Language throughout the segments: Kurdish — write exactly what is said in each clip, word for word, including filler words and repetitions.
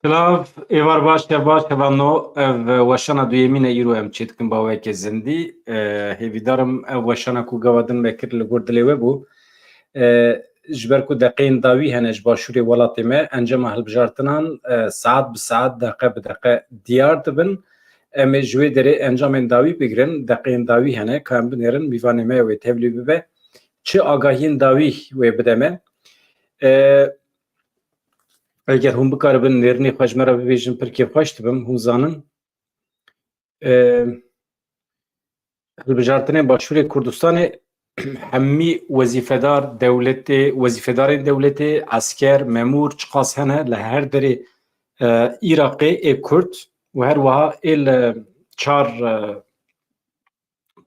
Silav, êvar baş, şev baş, hevalno. Ev weşana duyemîn e îro em çêdikin baweke zindî. E, hêvîdarim ev weşana ku gava din me kir li gor dilê we bû. E, ji ber ku deqeyên dawî hene ji başûrê welatê me, encama hilbijartinan, e, saet bi saet, deqe bi deqe diyar dibin. Em ê ji wê derê encamên dawî bigrin, deqeyên dawî hene, ka em binêrin, mîvanê me wê tevlî bibe. Çi agahiyên dawî wê bide me? E, Eger hûn bikaribin nêrînê xwe ji me re bibêjin, pir kêfxweş dibim. Hûn zanin, e, hilbijartinên Başûrê Kurdistanê hemî wezîfedar dewletê, wezîfedarên dewletê, esker, memûr, çiqas hene li her derê, e, Iraqê ê Kurd û her wiha ê li çar, e,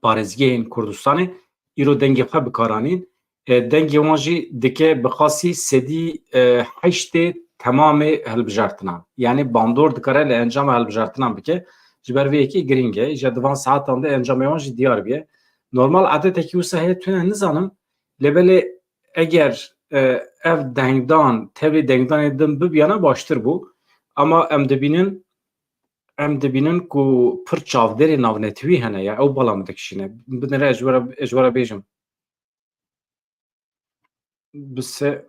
parêzgehên Kurdistanê îro dengê xwe bi kar anîn. E, dengê wan jî dike bi qasî sedî, e, heştê temamê hilbijartinan. Yanî bandor dikare li encama hilbijartinan bike. Ji ber vê yekê girîng e. Îja di van saetan de encamê wan jî diyar bûye. Normal edetekî wisa heye tune nizanim. Lê belê eger, e, ev dengdan tevlî dengdanê din bibiyana baştir bû. Ama em dibînin, em dibînin ku pir çavdêrê navnetewî hene ya, ew bala min dikişîne. Binêre ez ji we re, ez ji we re bêjim. Bi se-,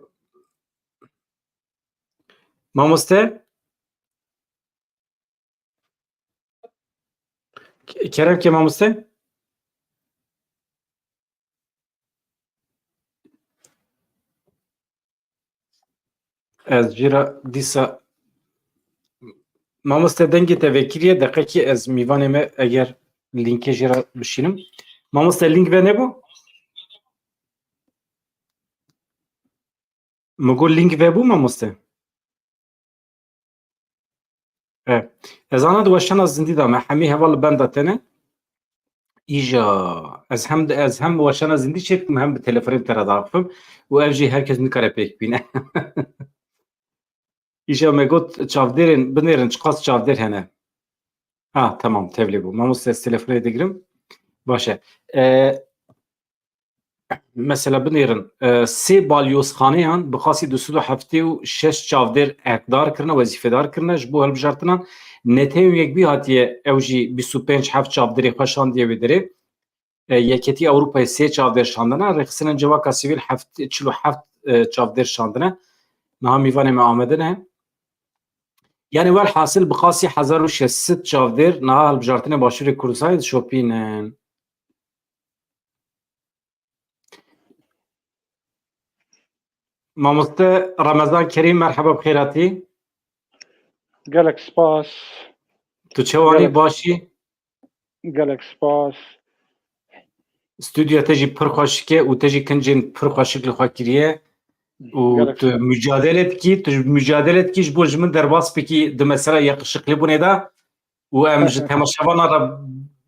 Mamoste? Ke-, kerem ke mamoste? Ez jî re dîsa, mamoste, dengê te vekiriye, deqekî ez mîvanê me eger lînkê jî re bişînim. Mamoste, lînk venebû? Min got lînk vebû, mamoste? E, ez ana di weşana zindî de me, hemî heval li benda te ne. Îja, ez hem, ez hem weşana zindî çêdikim, hem bi telefonê te re diaxivim û ev jî her kes nikare pêk bîne. Îja me got çavdêrên binêrin, çiqas çavdêr hene. Ha, tamam, tevlî bû. Mamoste, ez telefonê digirim. Baş e. E, Mesela binêrin, e, sê balyozxaneyan bi qasî du sed û heftê û şeş çavdêr erkdar kirine, wezîfedar kirine ji bo hilbijartinan. Netew Yekbî hatiye, ew jî bîst û pênc heft çavdêrê xwe şandiye wê derê. E, Yeketî Ewropayê sê çavdêr şandine, rêxistinên civaka sivîl heft, çil û heft, e, çavdêr şandine. Niha mîvanê me Amedê ne. Yani welhasil bi qasî hezar û şeş sed çavdêr niha hilbijartinê Başûrê Kurdistanê dişopînin. Mamoste Remezan Kerîm, merheba, bi xêr hatî. Gelek spas. Tu çawanî, Gelek, başî? Gelek spas. Stûdyoya te jî pir xweşik e û te jî kincên pir xweşik li xwe kiriye û Gelek tu spas. Mücadele dikî, tu mücadele dikî ji bo ji min derbas bikî di mesela yakışıklîbûnê de û em ji temaşevanan re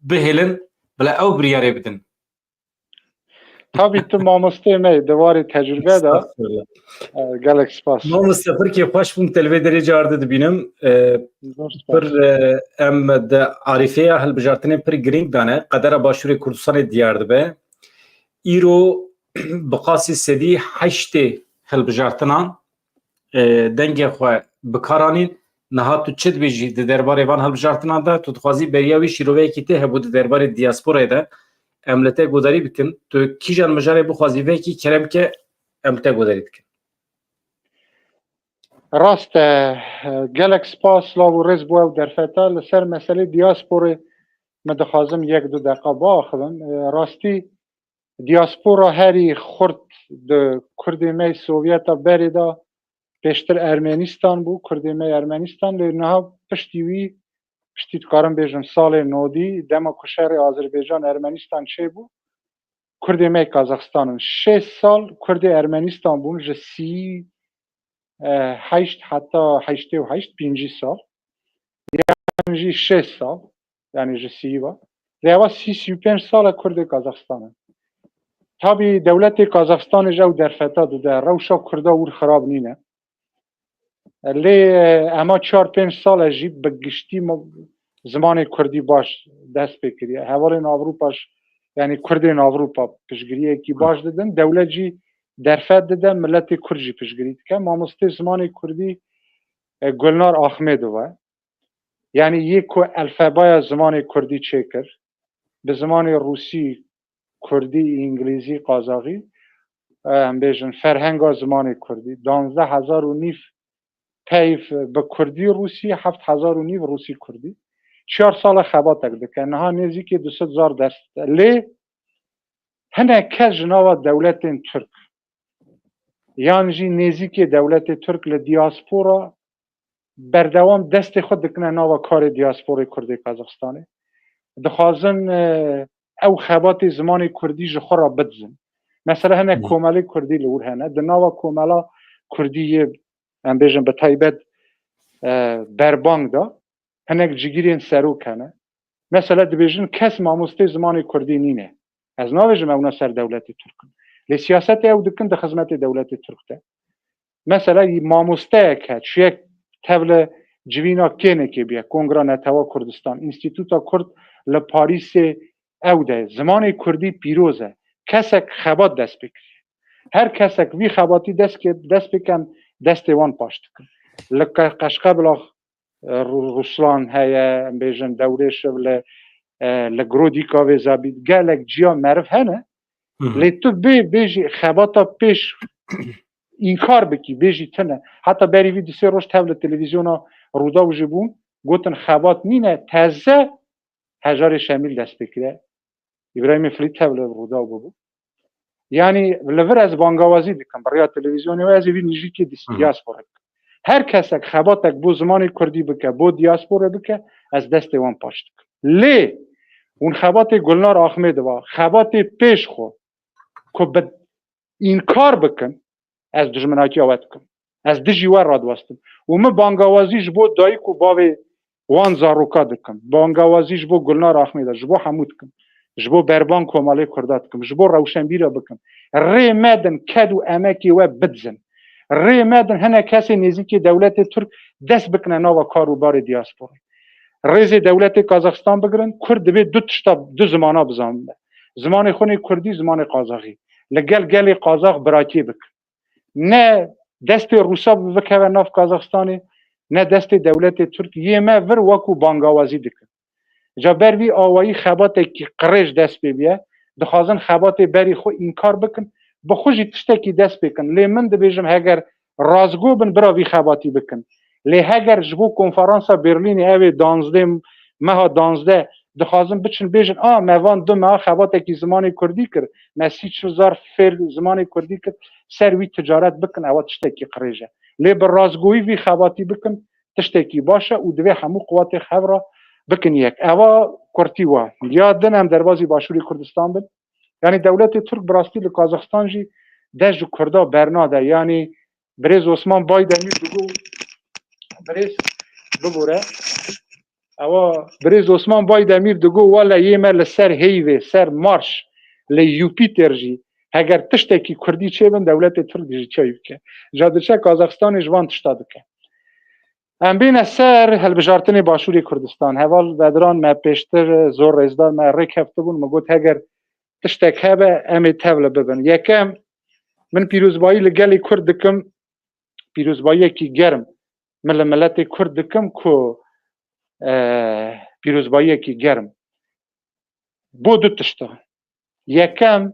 bihêlin, bila ew biryarê bidin. Tabî tu mamosteyê me yî, di warê tecrûbe de. Estağfurullah. E, gelek spas. Mamoste, pir kêfxweş bûm te li vê derê car di dibînim. E, Zor spas. Pir, e, em di arîfeya hilbijartinê pir girîng dane. Qedera Başûrê Kurdistanê diyar dibe. Îro bi qasî sedî heştê hilbijartinan e, dengê xwe bi kar anîn. Niha tu çi dibêjî di derbarê van hilbijartinan de? Tu dixwazî beriya wî şîroveyekî te hebû di derbarê diasporayê de. Em li te guhdarî bikin. Tu kîjan mijarê bixwazî vekî, kerem ke em li te guhdarî dikin. Rast e, gelek spas, lav û rêz bo ew derfeta. Li ser meselê diasporê min dixwazim yek du deqa biaxivim. E, rastî Diaspora herî xurt di Kurdê me yê Sovyeta berê de pêştir Ermenistan bû, Kurdê me yê Ermenistan, lê niha piştî wî, piştî dikarim bêjim salê nodî, dema ku şerê Azerbaycan Ermenistan çêbû, Kurdê me yê Kazaxstan in. Şêst sal Kurdê Ermenistan bûn, ji sî e, heşt heta heştê û heşt, pêncî sal. Yan jî şêst sal, yani ji sî ve. Lê eva sî, sî û pênc sal e Kurdê Kazaxstan in. Tabî dewletê Kazaxstanê ji ew derfeta dide. Rewşa Kurda wir xirab nîne. Lê, e, ema çar pênc sal e jî bi giştî ma-, zimanê Kurdî baş dest pê kiriye. Hevalên Ewropa jî, yani Kurdên Ewropa piştgiriyekî baş didin. Dewlet jî derfet dide, miletê Kurd jî piştgirî dike. Mamostê zimanê Kurdî, e, Gulnar Axmedova, yanî yê ku elfebaya zimanê kurdî çêkir, bi zimanê rûsî, kurdî, îngilîzî, qazaxî, e, em bêjin ferhenga zimanê kurdî, danzdeh hezar û nîv peyv bi kurdî rûsî, heft hezar û nîv rûsî kurdî. Çar sala xebatek dike. Niha nêzîkî du sed hezar ders dide. Lê hinek kes ji nava dewletên Tirk yan jî nêzîkê dewletê Tirk li diaspora berdewam destê xwe dikine nava karê diasporê Kurdê Kazaxistanê. Dixwazin, e, ew xebatê zimanê Kurdî ji xwe re bidizin. Mesela hinek Hı. komelê Kurdî li wir hene. Di nava komela Kurdî yê, em bêjin bi taybet, e, berbang de hinek cigîrên serok hene. Mesela dibêjin kes mamostê zimanê Kurdî nîne. Ez nabêjim ewna ser dewletê Tirk in. Lê siyasetê ew dikin di xizmetê dewletê Tirk de. Mesela mamosteyek he, çiyek tevli civîna kênekê biye, Kongra Netewa Kurdistan, Înstîtuta Kurd li Parîsê ew de, zimanê Kurdî pîroz e. Kesek xebat dest pê kiriye. Her kesek vî xebatî dest ke-, dest pê ken, destê wan paş dikin. Li Qe-, Qeşqeblax, e, Ru-, Ruslan heye, em bêjin Dewrêşiv li, e, li Grodîka vê Zabît, gelek ciya meriv hene. Hı hı. Lê tu bê, bêjî xebata pêş înkar bikî, bêjî tune. Heta berî vî du sê roj tev li televîzyona Rûdaw jî bûn, gotin xebat nîne, teze Hejarê Şemîl dest pê kire. Îbrahîmê Filî tev li Rûdaw bûbû. Yanî li vir ez bangawazî dikim, bi rêya televîzyonê we ez ê vî nijîkê dis-, Hı hı. diaspora bikim. Her kesek xebatek bo zimanê Kurdî bike, bo diaspora bike, ez destê wan paş dikim. Lê hûn xebatê Gulnar Axmedova, xebatê pêş xwe ku bi înkar bikin, ez dijminakiya we dikim. Ez dijî we radiwestim. Û min bangawazî ji bo dayik û bavê wan zaroka dikim. Bangawazî ji bo Gulnar Axmeda, ji bo hemû dikim. Ji bo berbang komalê Kurda dikim. Ji bo rewşenbîra bikim. Rê medin ked û emekê we bidizin. Rê medin hinek kesê nêzîkê dewletê Tirk dest bikine nava kar û barê diasporê. Rêzê dewletê Kazaxistan bigirin, Kurd divê du tişta, du zimana bizanbe. Zimanê xwe nê Kurdî, zimanê Qazaxî. Li gel gelê Qazax birakê bikin. Ne destê Rûsa bikeve nav Kazaxstanê, ne destê dewletê Tirk. Yê me vir wekû bangawazî dikin. Ca ber vî awayî xebatekî qirêj dest pê biye, dixwazin xebatê berî xwe înkar bikin, bi xwe jî tiştekî dest pê kin. Lê min dibêjim, heger razgo bin, bira vî xebatî bikin. Lê heger ji bo konferansa Berlînê, ew ê danzdeh, meha danzdeh, dixwazin biçin bêjin, a, me van du meha xebatekî zimanê Kurdî kir, me sî çil zar fêr zimanê Kurdî kir, ser wî ticaret bikin, ewa tiştekî qirêj e. Lê bi razgoyî vî xebatî bikin, tiştekî baş e û divê hemû quwatê hev re bikin yek. Ewa kurtî wa. Ya din em derbazî Başûrê Kurdistan bin. Yanî dewletê Tirk bi rastî li Kazaxstan jî dest ji Kurda bernade. Yanî birêz Osman Baydemîr digo, birêz, bibore. Ewa birêz Osman Baydemîr digo, wele yê me li ser heyvê, ser Mars, li Yupîter jî heger tiştekî Kurdî çêbin, dewletê Tirk dijî çi bike. Ca diçe Kazaxstanê ji van tişta dike. Em bêne ser hilbijartinê Başûrê Kurdistan. Heval Vedran me pêştir zor rêzdar me rêkeftibûn, me got, heger tiştek hebe, em ê tevli bibin. Yekem, min pîrozbayî li gelê Kurd dikim, pîrozbayiyekî germ min li miletê Kurd dikim ku, e, pîrozbayiyekî germ bo du tişta. Yekem,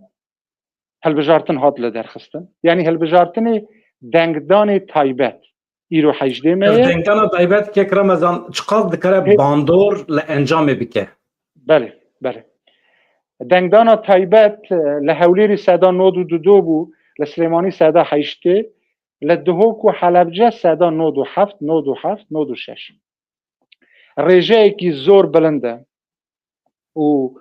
hilbijartin hat li derxistin. Yanî hilbijartinê dengdanê taybet. Îro hejdê me Ev ye. Dengdana taybet, kek Remezan, çiqas dikare Hê- bandor li encamê bike? Belê, belê. Dengdana taybet, e, li Hewlêrî seda nod û du bû, li Silêmanî seda heştê, li Duhok û Helebce seda nod û heft, nod û heft, nod û şeş. Rêjeyekî zor bilind e. Û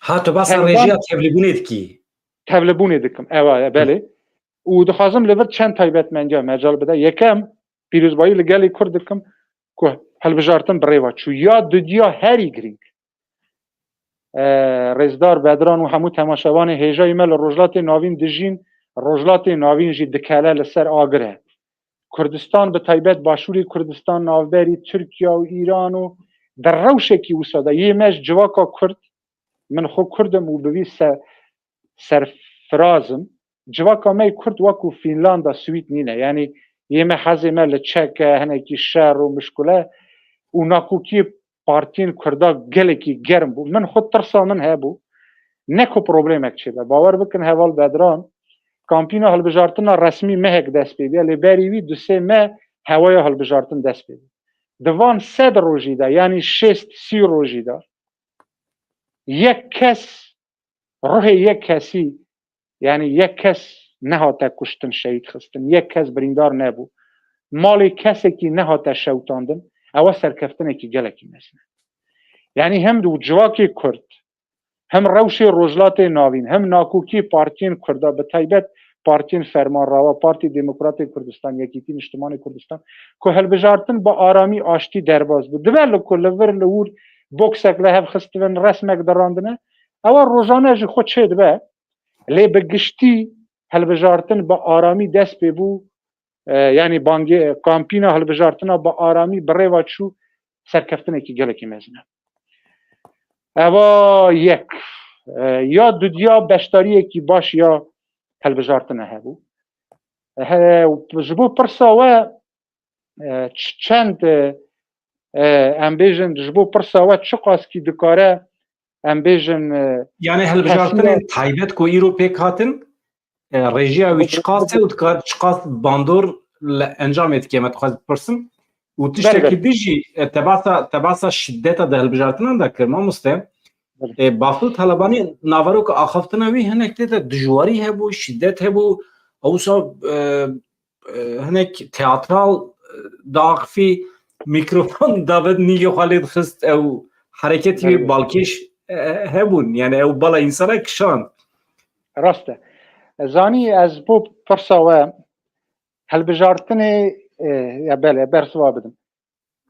Ha, tu basa Tevlî-, rêjeya tevlîbûnê dikî? Tevlîbûnê dikim, ewa, e, belê. Û dixwazim li vir çend taybetmendiya mecal bide. Yekem, pîrozbayî li gelê Kurd dikim ku hilbijartin bi rê ve çû. Ya dudiya herî girîng. E, Rêzdar Bedran û hemû temaşevanê hêjayî me li Rojhilatê Navîn dijîn, Rojhilatê Navîn jî dikele li ser agir e. Kurdistan, bi taybet Başûrê Kurdistan, navberî Tirkiye û Îran û di rewşekî wisa de yê me ji civaka Kurd, min xwe Kurd im û bi vî se-, serfiraz im, civaka me yê Kurd wekû Fînlanda, Swîd nîne. Yanî Yê me hezê me li çek e, hinekî şer û mişkule û nakokiyê partiyên Kurda gelekî germ bû. Min xwe tirsa min hebû. Ne ku problemek çêbe. Bawer bikin heval Bedran, kampîna hilbijartina resmî mehek dest pê bûye, lê berî wî du sê meh hewaya hilbijartin dest pê bû. Di van sed rojî de, yanî şêst sî rojî de, yek kes, ruhê yek kesî, yanî yek kes nehate kuştin, şehîd xistin, yek kes birîndar nebû, malê kesekî nehate şewitandin, ewe serkeftinekî gelekî mezin e. Yanî hem di civakê Kurd, hem rewşê Rojhilatê Navîn, hem nakokî partiyên Kurda, bi taybet partiyên fermanrawa, Partî Demokratê Kurdistan, Yekîtî Niştimanê Kurdistan, ku hilbijartin bi aramî, aştî derbas bû. Dibe li ku li vir li wir boksek li hev xistibin, resmek dirandine, ewa rojane ji xwe çêdibe. Lê bi giştî hilbijartin bi aramî dest pê bû, e, yanî bangê, kampîna hilbijartina bi aramî bi rê ve çû, serkeftinekî gelekî mezin e. Eva yek, e, ya dudiya beşdariyekî baş ya hilbijartine hebû. He, ji bo pirsa we, e, ç-, çend, e, e, em bêjin, ji bo pirsa we çiqaskî dikare, em bêjin, e, Yani hilbijartinên taybet ku îro pêk hatin, e, rêjiya wî çiqas e û dikar çiqas bandor li encamê dike, me dixwest bipirsim. Û tiştekî din jî, e, tebasa, tebasa şideta di hilbijartinan de kir, mamoste. E, Bafil Talebanî naveroka axaftina wî hinek tê de dijwarî hebû, şidet hebû. Ewsa, e, e, hinek teatral, e, diaxifî, mîkrofon davêt nîgê xwe lê dixist, ew hereketî wê balkêş, e, hebûn. Yani ew bala însana kişand. Rast e. Zanî ez bo pirsa we hilbijartinê, e, ya bele, bersiva bidim.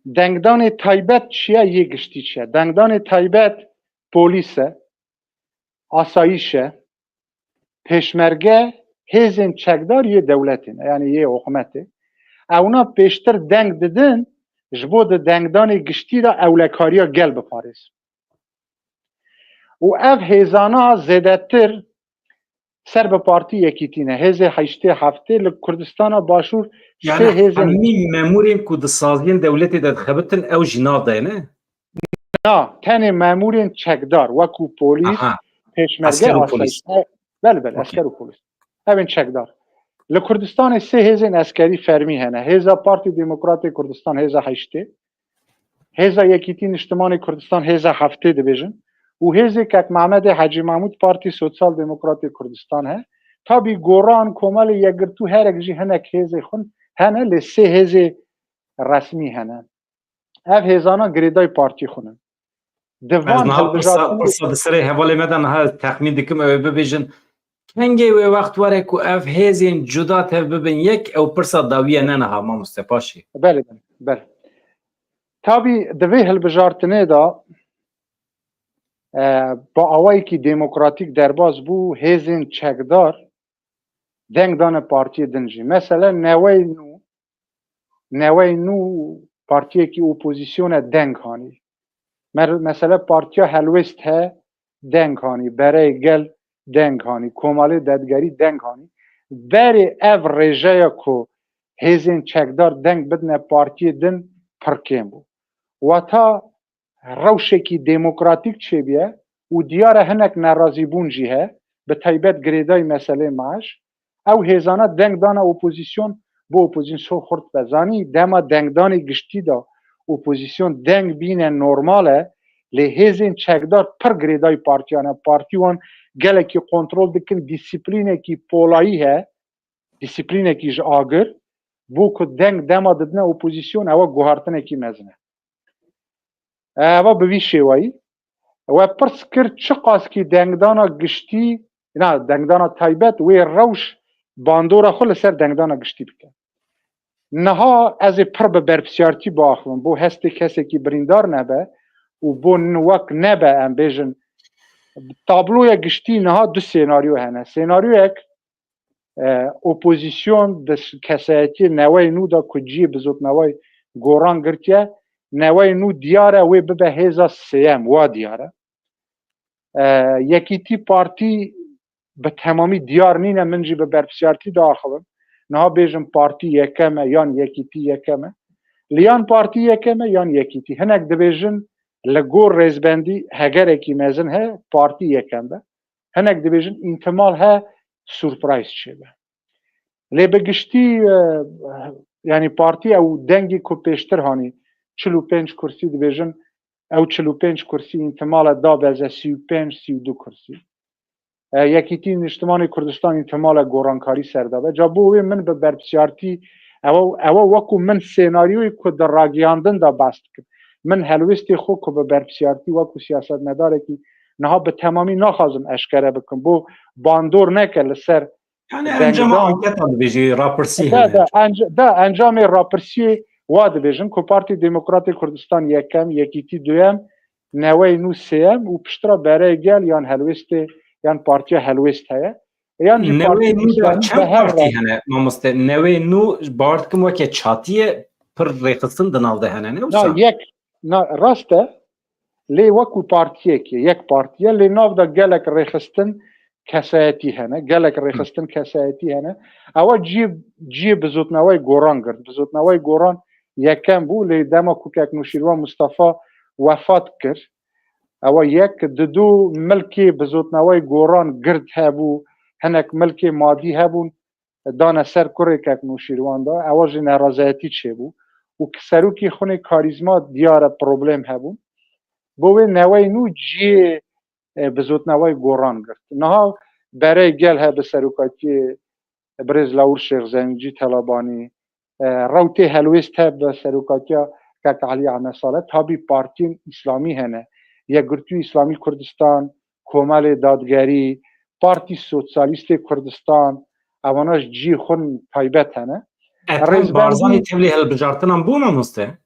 Dengdanê taybet çi ye, yê giştî çi ye? Dengdanê taybet polîs e, asayîş e, pêşmerge, hêzên çekdar yê dewletê ne, yanî yê hikûmetê. Ewna pêştir deng didin, ji bo di dengdanê giştî de ewlekariya gel biparêzin. Û ev hêzana zêdetir ser bi partî Yekîtî ne. Hêzê heştê heftê li Kurdistana Başûr sê Yani hêzên hemî memûrên ku di saziyên dewletê de dixebitin, ew jî nav de ne? Na, tenê memûrên çekdar, wekû polîs, Aha. pêşmerge, Esker û polîs. asayîş. Belê, belê, Okey. esker û polîs. Ev ên çekdar. Li Kurdistanê sê hêzên eskerî fermî hene. Hêza Partî Demokratê Kurdistan, hêza heştê. Hêza Yekîtî Niştimanê Kurdistan, hêza heftê dibêjin. Û hêzê Kek Mehmedê Hecî Mahmûd, Partî Sosyal Demokratê Kurdistan he. Tabî Goran, Komelê Yekgirtû, herek jî hinek hêzê xwe hene, lê sê hêzê resmî hene. Ev hêzana girêdayî partî xwe ne. Di Ez van niha pirsa, hilbijartinê pirsa di serê hevalê me de niha ez texmîn dikim, ew ê bibêjin, kengê wê wext were ku ev hêzên cuda tev bibin yek, ew pirsa dawî ye, ne niha, mamoste, paşê. Belê, belê, belê. Tabî di vê hilbijartinê de, e, bi awayekî demokratîk derbas bû, hêzên çekdar deng dane partiyê din jî. Mesele newey nû, newey nû partiyekî opozisyone deng hanî. Mer-, mesele Partiya Helwêst he, deng hanî. Bereyê Gel deng hanî. Komalê Dadgerî deng hanî. Berê ev rêjeya ku hêzên çekdar deng bidine partiyê din pir kêm bû. Wata rewşekî demokratîk çêbûye û diyar e hinek nerazîbûn jî he, bi taybet girêdayî meselê maaş. Ew hêzana deng dana opozîsyon, bo opozîsyon xurt be. Zanî dema dengdanê giştî de opozîsyon deng bîne normal e, lê hêzên çekdar pir girêdayî partiyan e. Partî wan gelekî kontrol dikin, dîsîplînekî polayî he, dîsîplînekî ji agir, bo ku deng dema didine opozîsyon, ewa guhartinekî mezin e. Eva bi vî şêwayî, we pirs kir, çiqaskî dengdana giştî, na, dengdana taybet, wê rewş bandora xwe li ser dengdana giştî bike. Niha ez ê pir bi berpirsiyartî biaxivim, bo hestê kesekî birîndar nebe û bo n-, wek nebe, em bêjin, tabloya giştî niha du senaryo hene. Senaryoyek, e, opozîsyon di ş-, kesayetiyê neweyê nû de ku cihê bizotnewayê Goran girtiye, neweyê nû diyar e wê bibe hêza sêyem, wa diyar e. E, Yekîtî Partî bi temamî diyar nîne, min jî bi berpirsiyartî diaxivim. Niha bêjin partî yekem e yan yekîtî yekem e. Li yan partî yekem e yan yekîtî. Hinek dibêjin li gor rêzbendî hegerekî mezin he partî yekem be. Hinek dibêjin întimal he surprise çêbe. Lê bi giştî, e, yanî partî ew dengê ku pêştir hanî çil û pênc kursî dibêjin, ew çil û pênc kursî întimale dabeze sî û pênc, sî û du kursî. E, Yekîtî Niştimanê Kurdistan întimale gorankarî ser dabe. Ca bo wê min bi berpisyartî, ew, ew wekû min senaryoyê ku di ragihandin de behs dikim. Min helwêstê xwe ku bi berpisyartî wekû siyasetmedarekî niha bi temamî naxwazim eşkere bikim. Bo bandor neke li ser Yani encama anketa dibêjî, rapirsî hene. Da, encamê rapirsiyê wa dibêjin ku Partî Demokratê Kurdistan yekem, Yekîtî duyem, Newey Nû sêyem û piştre Berey Gel yan Helwêstê, yan Partiya Helwêst heye. Yan jî Newey Nû de çend partî hene, mamoste? Newey Nû bar dikim weke çatiyê pir rêxistin di nav de hene, ne wisa? Na, yek, na, rast e. Lê wekû partiyekê, yek partiye, lê nav de gelek rêxistin kesayetî hene, gelek rêxistin kesayetî hene. Ewa ciyê, ciyê bizotnewey goran girt. Bizotnewey goran yekem bû, lê dema ku kek Nûşîrwan Mustafa wefat kir, ewa yek, didu milkê bizotnewey goran girt hebû, hinek milkê madî hebûn, dane ser kurê kek Nûşîrwan de, ewa jî nerazayetî çêbû. Û ki serokê xunê karîzma diyare problem hebûn. Bo wê Newey Nû ciyê, e, bizotnewey goran girt. Niha Berey Gel he bi serokatiyê birêz Lawir Şêx Zencî Telabanî, e, Rewtê Helwêst he bi serokatiya kek Elî Ehmed Saleh, tabî partiyên îslamî hene. Yekgirtûyê Îslamî Kurdistan, Komelê Dadgerî, Partî Sosyalîstê Kurdistan, ewana ji cihê xwe taybet hene. Ethem Rêzbendî Barzanî tevlî hilbijartinan bû, mamoste?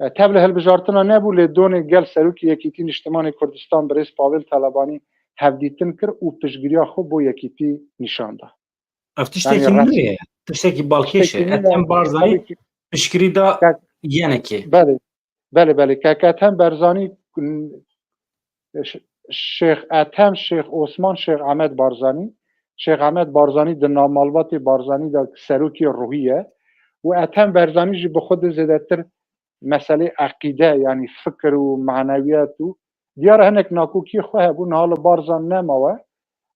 E, tevlî hilbijartina nebû, lê donê gel serokê Yekîtî Niştimanê Kurdistan birêz Pavel Talebanî hevdîtin kir û piştgiriya xwe bo Yekîtî nîşan da. Ev tiştekî nû ye, tiştekî balkêş e. Ethem Barzanî piştgirî da yenekê. Belê, belê, belê. Kek Ethem Barzanî, Ş-, Şêx Ethem, Şêx Osman, Şêx Ehmed Barzanî. Şêx Ehmed Barzanî di nav malbatê Barzanî de serokê ruhî ye. Û Ethem Barzanî jî bi xwe de zêdetir meselê eqîde, yanî fikir û manewiyet û diyar e hinek nakokiyê xwe hebû, niha li Barzan nemawe.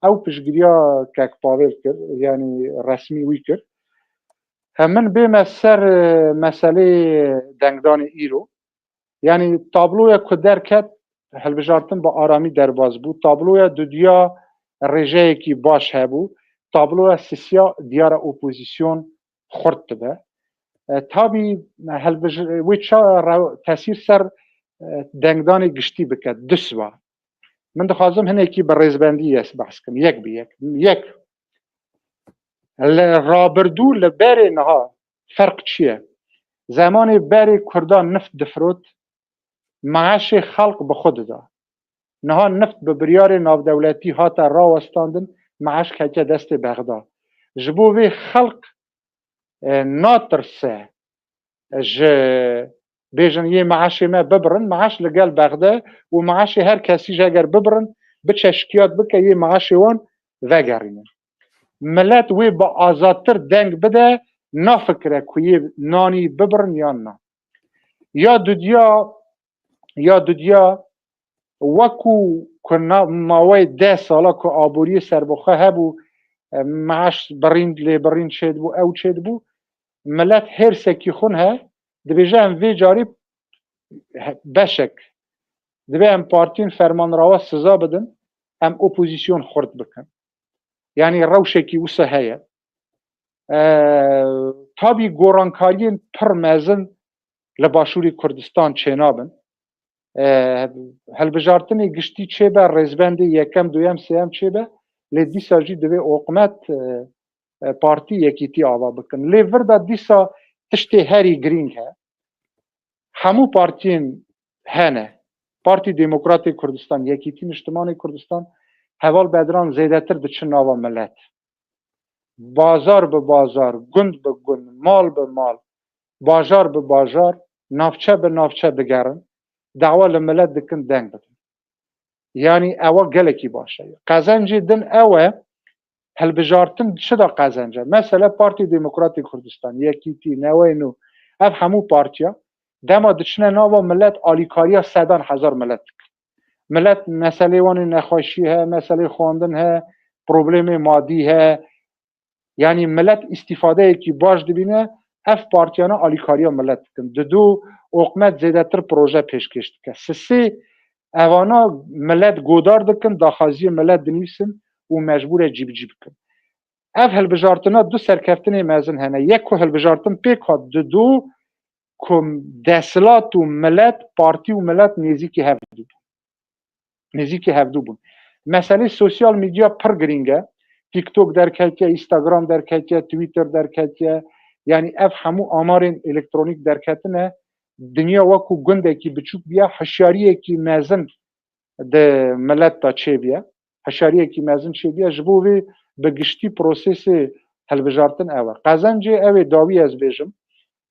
Ew piştgiriya kek Pavel kir, yanî resmî wî kir. Hem min bême ser, e, meselê dengdanê îro. Yanî tabloya ku derket, hilbijartin bi aramî derbas bû. Tabloya dudiya rêjeyekî baş hebû. Tabloya sisiya diyara opozîsyon xurt dibe. E, tabî hilbij-, wê ça re-, tesîr ser, e, dengdanê giştî bike, du siba. Min dixwazim hinekî bi rêzbendî ez behs kim. Yek bi yek. Yek, li rabirdû li berê niha ferq çi ye? Zemanê berê Kurdan nift difirot, meaşê xelq bi xwe dida. Niha nift bi biryarê navdewletî hate rawestandin, meaş ketiye destê Bexda. Ji bo vê xelq, e, natirse ji bêjin yê meaşê me bibirin, meaş li gel Bexde û meaşê her kesî ji eger bibirin, biçe şikiyat bike yê meaşê wan vegerînin. Milet wê bi azadtir deng bide, nafikire ku yê nanî bibirin yan na. Ya dudiya, ya dudiya wekû ku na-, maweyê deh sala ku aboriyê serbixwe hebû, e, meaş birîn, lê birîn çêdibû, ew çêdibû, milet hêrsekî xwe he, dibêje em vê carî he-, beşek, divê em partiyên fermanrawa siza bidin, em opozîsyon xurt bikin. Yanî rewşekî wisa heye. E, tabî gorankariyên pir mezin li Başûrê Kurdistan çênabin. E, hilbijartinê giştî çêbe, rêzbendê yekem, duyem, sêyem çêbe, lê dîsa jî divê oqmet, e, e, partî yekîtî ava bikin. Lê vir de dîsa tiştê herî girîng he. Hemû partiyên hene. Partî Demokratê Kurdistan, Yekîtî Niştimanê Kurdistan, Heval Bedran zêdetir diçin nava milet. Bazar bi bazar, gund bi gund, mal bi mal, bajar bi bajar, navçe bi navçe digerin, dawa li milet dikin deng bidin. Yanî ewa gelekî baş e. Qezencê din ew e, Hilbijartin çi da qezence? Mesele Partî Demokratî Kurdistan, Yekîtî, Neweyê Nû, ev hemû partiya dema diçine nava milet alîkariya sedan hezar milet dikin. Milet meselê wan ê nexweşî he, meselê xwendin he, problemê madî he. Yanî milet îstîfadeyekî baş dibîne, ev partiyana alîkariya milet dikin. Dido oqmet zêdetir proje pêşkêş dike. Sisê evana milet godar dikin, daxaziyê milet dinivîsin û mecbûr e cîbicî bikin. Ev hilbijartina du serkeftinê mezin hene. Yek ku hilbijartin pêk hat, dido ku desthilat û milet, partî û milet nêzîkî hev dibûn. Nêzîkî hevdû bûn. Meselê sosyal medya pir girîng e. TikTok derketiye, Instagram derketiye, Twitter derketiye. Yanî ev hemû amarên elektronîk derketine. Dinya wekû gundekî biçûk bûye, hişyariyekî mezin di milet de çêbûye. Hişyariyekî mezin çêbûye. Ji bo vê bi giştî prosesê hilbijartin ew e. Qezencê ew ê dawî ez bêjim.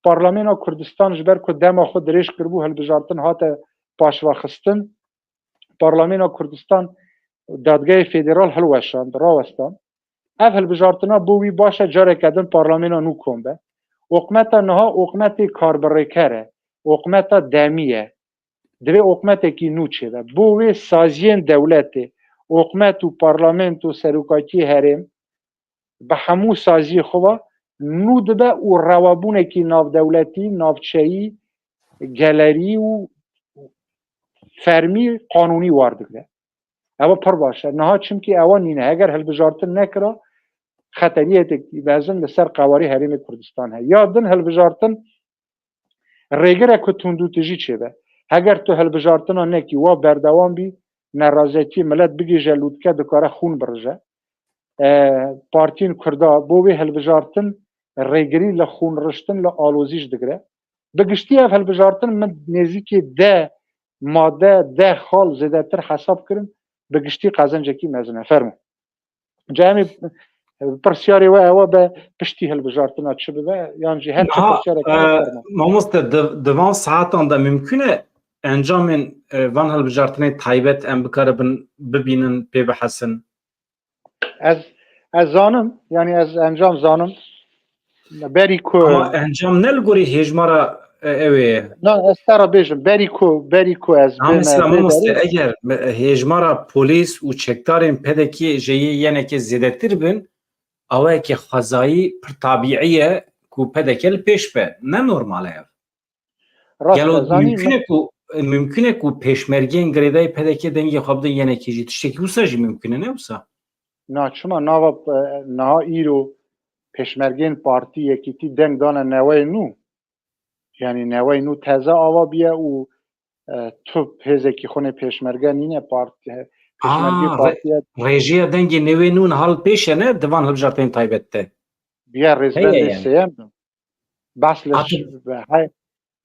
Parlamena Kurdistan ji ber ku dema xwe dirêj kiribû, hilbijartin hate paşvexistin. Parlamena Kurdistan dadgehê federal hilweşand, rawestan. Ev hilbijartina bo wî baş e, careke din parlamena nû kom be. Oqmeta niha oqmetê karbirêker e, oqmeta demî ye. Divê oqmetekî nû çêbe. Bo wê saziyên dewletê, oqmet û parlamento, serokatiyê herêm, bi hemû saziyê xwe ve nû dibe û rewabûnekî navdewletî, navçeyî, gelerî û fermî qanûnî war digre. Ewa pir baş e. Niha çimkî ewa nîne. Heger hilbijartin nekira, xeteriyekî mezin li ser qewarê Herêmê Kurdistan heye. Ya din hilbijartin rêgir e ku tundûtijî çêbe. Heger tu hilbijartina nekî, wa berdewam bî, neraziyetiyê milet bigihîje lûtke, dikare xûn birije. E, partiyên Kurda bo wê hilbijartin rêgirî li xûn riştin, li alozî jî digire. Bi giştî ev hilbijartin min nêzîkî deh made, deh xal zêdetir hesab kirin, bi giştî qezencekî mezin e. Fermo. Ca em ê pirsyarê we ew e be piştî hilbijartina çi bibe, yan jî her çi Niha, pirsyarek heye, e, fermo. Mamoste, di, di van saetan de mimkun e encamên, e, van hilbijartinên taybet em bikaribin bibînin, pê bihesin? Ez, ez zanim, yanî ez encam zanim. Berî ku Ama encam ne li gorî hêjmara, e, ew ê? Na, ez te re bêjim, berî ku, berî ku ez Ha, bême mesela, vê mamoste, derê. Eger me-, hêjmara polîs û çekdarên P D K ji yê yenekê zêdetir bin, awayekê xwezayî pir tabîî ye ku P D K li pêş be. Ne normal e ev. Rast Gelo e, zanî mimkun e ku, mimkun e ku pêşmergeyên girêdayî P D K dengê xwe bidin yenekê jî? Tiştekî wisa jî mimkun e, ne wisa? Na, çima nava, e, niha îro pêşmergeyên partî Yekîtî deng dane Neweyê Nû? Yanî Neweyê Nû teze ava bûye û, e, tu hêzekî xwe nê pêşmerge nîne partî, he, pêşmergê Aa, re-, partiye rêjiya dengê Neweyê Nû niha li pêş e, ne di van hilbijartinên taybet de? Bûye Heye rêzbendê yani. sêyem. Bas li Hatır- ş-, he,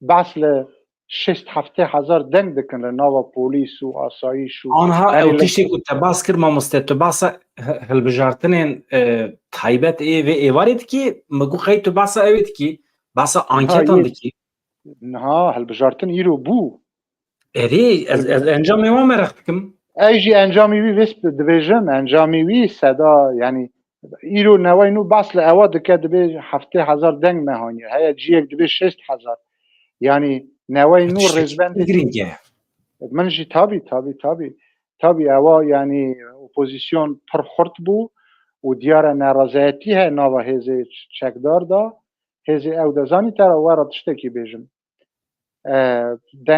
bas li şêst heftê hezar deng dikin li nava polîs û asayîş û Anha yanî ew li tiştê ku te bas kir, mamoste, tu basa h-, hilbijartinên, e, taybet ê vê êvarê dikî, min got qey tu basa ew ê dikî, basa Niha anketan yê, dikî. niha hilbijartin îro bû. Erê, ez, ez encamê wan mereq dikim. Ew jî encamê wî vêst dibêjim, encamê wî seda, yanî îro Neweyê Nû bas li ewa dike, dibê heftê hezar deng me haniye. Heye ciyek dibê şêst hezar. Yanî Neweyê Nû Tiştekî rêzbendê girîng e. Min jî tabî, tabî, tabî. Tabî ewa, yanî opozîsyon pir xurt bû û diyar e nerazayetî heye nava hêzê çekdar da. Hêzê ew de zanî te re we re tiştekî bêjim. E, de,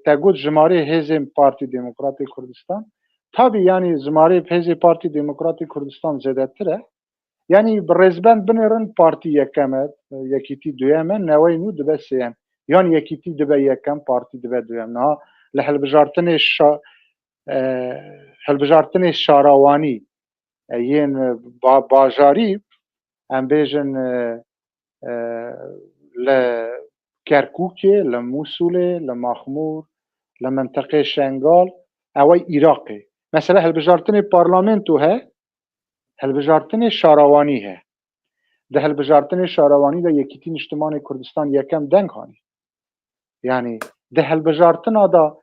te got jimarê hêzên Partî Demokratê Kurdistan. Tabî, yanî jimarê hêzê Partî Demokratê Kurdistan zêdetir e. Yanî bi rêzbend binêrin, partî yekem e, yekîtî duyem e, Neweyê Nû dibe sêyem. Yan yekîtî dibe yekem, partî dibe duyem. Niha li hilbijartinê şa-, e, hilbijartinê şarawanî, e, yên, e, ba-, bajarî, em bêjin, e, e, li Kerkûkê, li Mûsulê, li Maxmûr, li mintiqê Şengal, ew ê Iraqê. Mesela hilbijartinê parlamento he, hilbijartinê şarawanî he. Di hilbijartinê şarawanî de Yekîtî Niştimanê Kurdistan yekem deng hanî. Yanî di hilbijartina de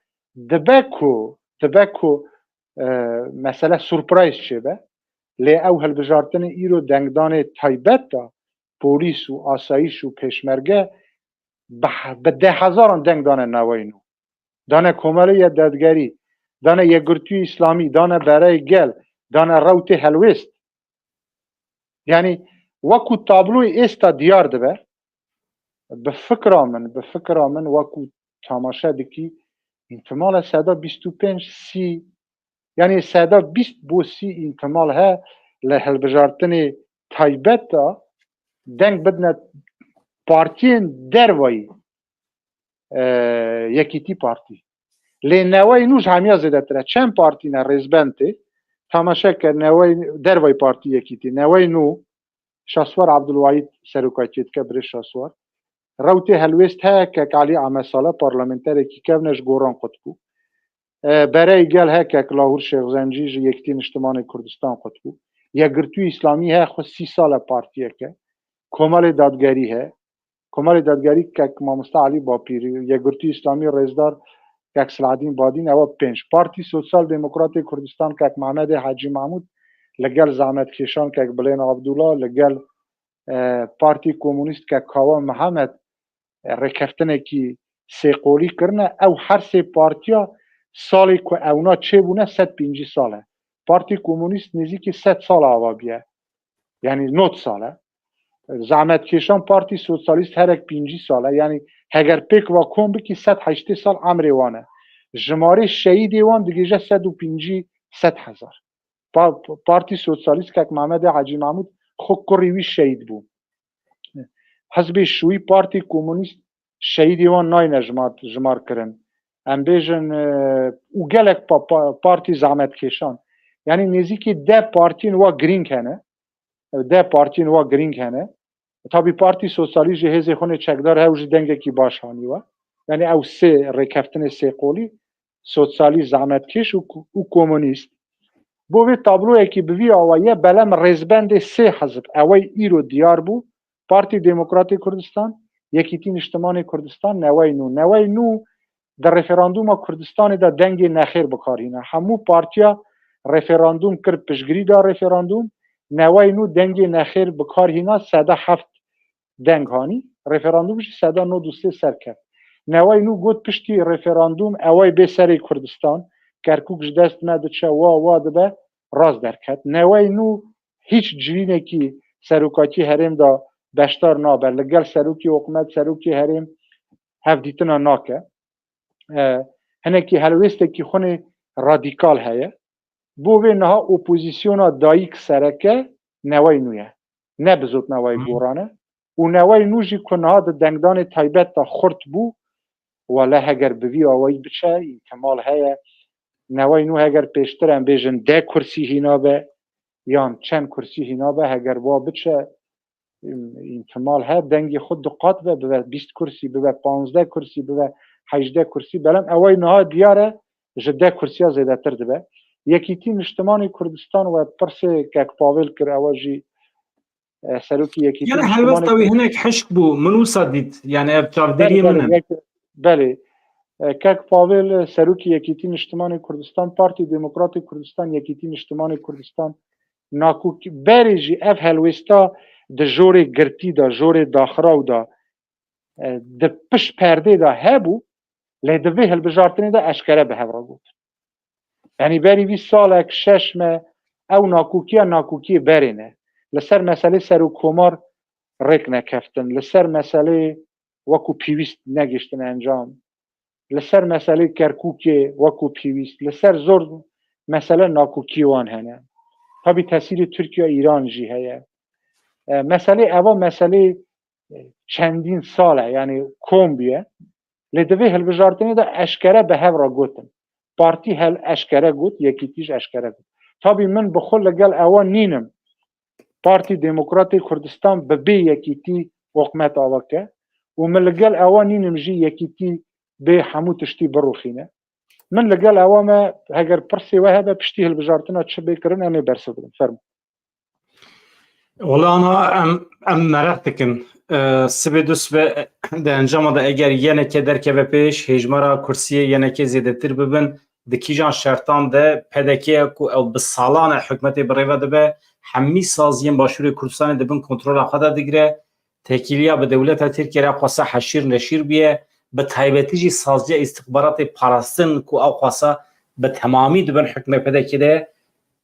dibe ku, dibe ku, e, mesele surprise çêbe. Lê ew hilbijartinê îro dengdanê taybet da polîs û asayîş û pêşmerge bi, bi deh hezaran deng dane Newayê Nû. Dane Komelê yê Dadgerî, dane Yekgirtûyê Îslamî, dane Bereyê Gel, dane Rewtê Helwêst. Yanî wekû tabloyê êsta diyar dibe, bi fikra min, bi fikra min wekû tamaşe dikî, îhtimale seda bîst û pênc sî, yanî seda bîst bo sî îhtimal he li hilbijartinê taybet de deng bidine partiyên dervayî, e, Yekîtî Partî. Lê Newayê Nû ji hemiya zêdetir e. Çend partî ne rêzbend tê? Tamaşe ke Newayê, dervayî partî Yekîtî. Newayê Nû, Şaswar Abdulwahîd serokatiyê dike, birêz Şaswar. Rewtê Helwêst heye kek Elî Amesala, parlamenterekî kevne ji Goran qut bû. E, Bereyê Gel heye kek Lahûr Şêxzencî ji Yekîtî Niştimanê Kurdistan qut bû. Yekgirtûyê Îslamî heye, xwe sî sal e partiyek e. Komelê Dadgerî heye. Komelê Dadgerî kek Mamoste Elî Bapîrî, Yekgirtûyê Îslamî Rêzdar kek Siladîn Badîn, ewa pênc. Partî Sosyal Demokratê Kurdistan kek Mehmedê Hecî Mahmûd, li gel zehmetkêşan kek Bilên Abdullah, li gel, e, Partî Komûnîst kek Kawa Mihemed, e, rêkeftinekî sêqolî kirine. Ew her sê partiya salê ku ewna çêbûne sed pêncî sal e. Partî Komûnîst nêzîkî sed sal ava bûye. Yanî nod sal e. Zehmetkêşan Partî Sosyalîst herek pêncî sal e. Yanî heger pêk va kom bikî sed heştê sal emrê wan e. Jimarê şehîdê wan digihîje sed û pêncî, sed hezar. Pa-, Partî Sosyalîst kek Mehmedê Hecî Mahmûd xwe kurî wî şehîd bû. Hizbê Şûyî, Partî Komûnîst şehîdê wan nayne jimar, jimar kirin. Em bêjin, e, û gelek pa-, pa-, partî zehmetkêşan. Yanî nêzîkî deh partiyên wa girîng hene. Deh partiyên wa girîng hene. Tabî Partî Sosyalîst jî hêzê xwe nê çekdar he û jî dengekî baş hanî we. Yanî ew sê rêkeftinê sê qolî, sosyalîst, zehmetkêş û, û komûnîst. Bo vê tabloyekî bi vî awayî ye, belem rêzbendê sê hizb ewey îro diyar bû, Partî Demokratê Kurdistan, Yekîtî Niştimanê Kurdistan, Newey Nû. Newey Nû di referandûma Kurdistanê de dengê nexêr bi kar hîna. Hemû partiya referandûm kir, piştgirî da referandûm. Newey Nû dengê nexêr bi kar hîna, seda heft deng hanî. Referandûm jî seda nod û sê serkeft. Newey Nû got piştî referandûm ewey bê serê Kurdistan, Kerkûk ji dest me diçe, wa wa dibe, rast derket. Newey Nû hîç civînekî serokatî herêm de beşdar nabe. Li gel serokê hikûmet, serokê herêm hevdîtina nake. E, hinekî helwêstekî xwinê radîkal heye. Bo vê niha opozîsyona dayik sereke Newey Nû ye. Ne bi zot Newey Goran e. Û Newey Nû jî ku niha di dengdanê taybet de xurt bû, wele heger bi vî awayî biçe, îhtimal heye. Newey Nû heger pêştir em bêjin deh kursî hîna be, yan çend kursî hîna be, heger wa biçe, îhtimal he dengê xwe du qat be, bibe bîst kursî, bibe panzdeh kursî, bibe hejdeh kursî. Belem ewey niha diyar e, ji deh kursiya zêdetir dibe. Yekîtî Niştimanê Kurdistan we pirsê kek Pavel kir, ewa jî, e, serokî Yekîtî Gel Niştimanê helwesta wî Kurdistan. Hinek hişk bû, min wisa dît. Yani ev çavdêriyê Belê, min belê, e. Yek-, belê. E, kek Pavel, e, serokî Yekîtî Niştimanê Kurdistan, Partî Demokratê Kurdistan, Yekîtî Niştimanê Kurdistan, nakok berê jî ev helwêsta di jorê girtî de, jorê daxiraw de, e, di pişt perdê de hebû, lê di vê hilbijartinê de eşkere bi hev re got. Yanî berî vî salek, şeş me, ew nakokiya nakokiyê berê ne. Li ser meselê serokkomar rêk nekeftin. Li ser meselê wekû pêwîst negihiştin encam. Li ser meselê Kerkûkê wekû pêwîst. Li ser zor mesele nakokiyê wan hene. Tabî tesîrê Tirkiye, Îran jî heye. E, meselê eva meselê, e, çendîn sal e, yanî kom bûye. Lê di vê hilbijartinê de eşkere bi hev re gotin. Partî hel eşkere got, Yekîtî jî eşkere got. Tabî min bi xwe li gel ewa nînim. Partî Demokratê Kurdistan bi bê Yekîtî hikûmet ava ke û min li gel ewa nînim jî Yekîtî bê hemû tiştî birûxîne. Min li gel ewa me, heger pirsê we hebe piştî hilbijartina çi bê kirin, em ê bersiv bidin. Fermo. Wala ana em, em meraq dikin. E, sibê du sibe, e, di encama de eger yeneke derkeve pêş, hêjmara kursiyê yeneke zêdetir bibin, di kîjan şertan de P D K ku ew bi salan e hikûmetê bi rê ve dibe, hemî saziyên Başûrê Kurdistanê di bin kontrola xwe de digire. Tekîliya bi dewleta Tirkiyê re xwasa heşîr neşîr bûye. Bi taybetî jî saziya îstixbaratê parastin ku ew xwasa bi temamî di bin hukmê P D K'ê de ye.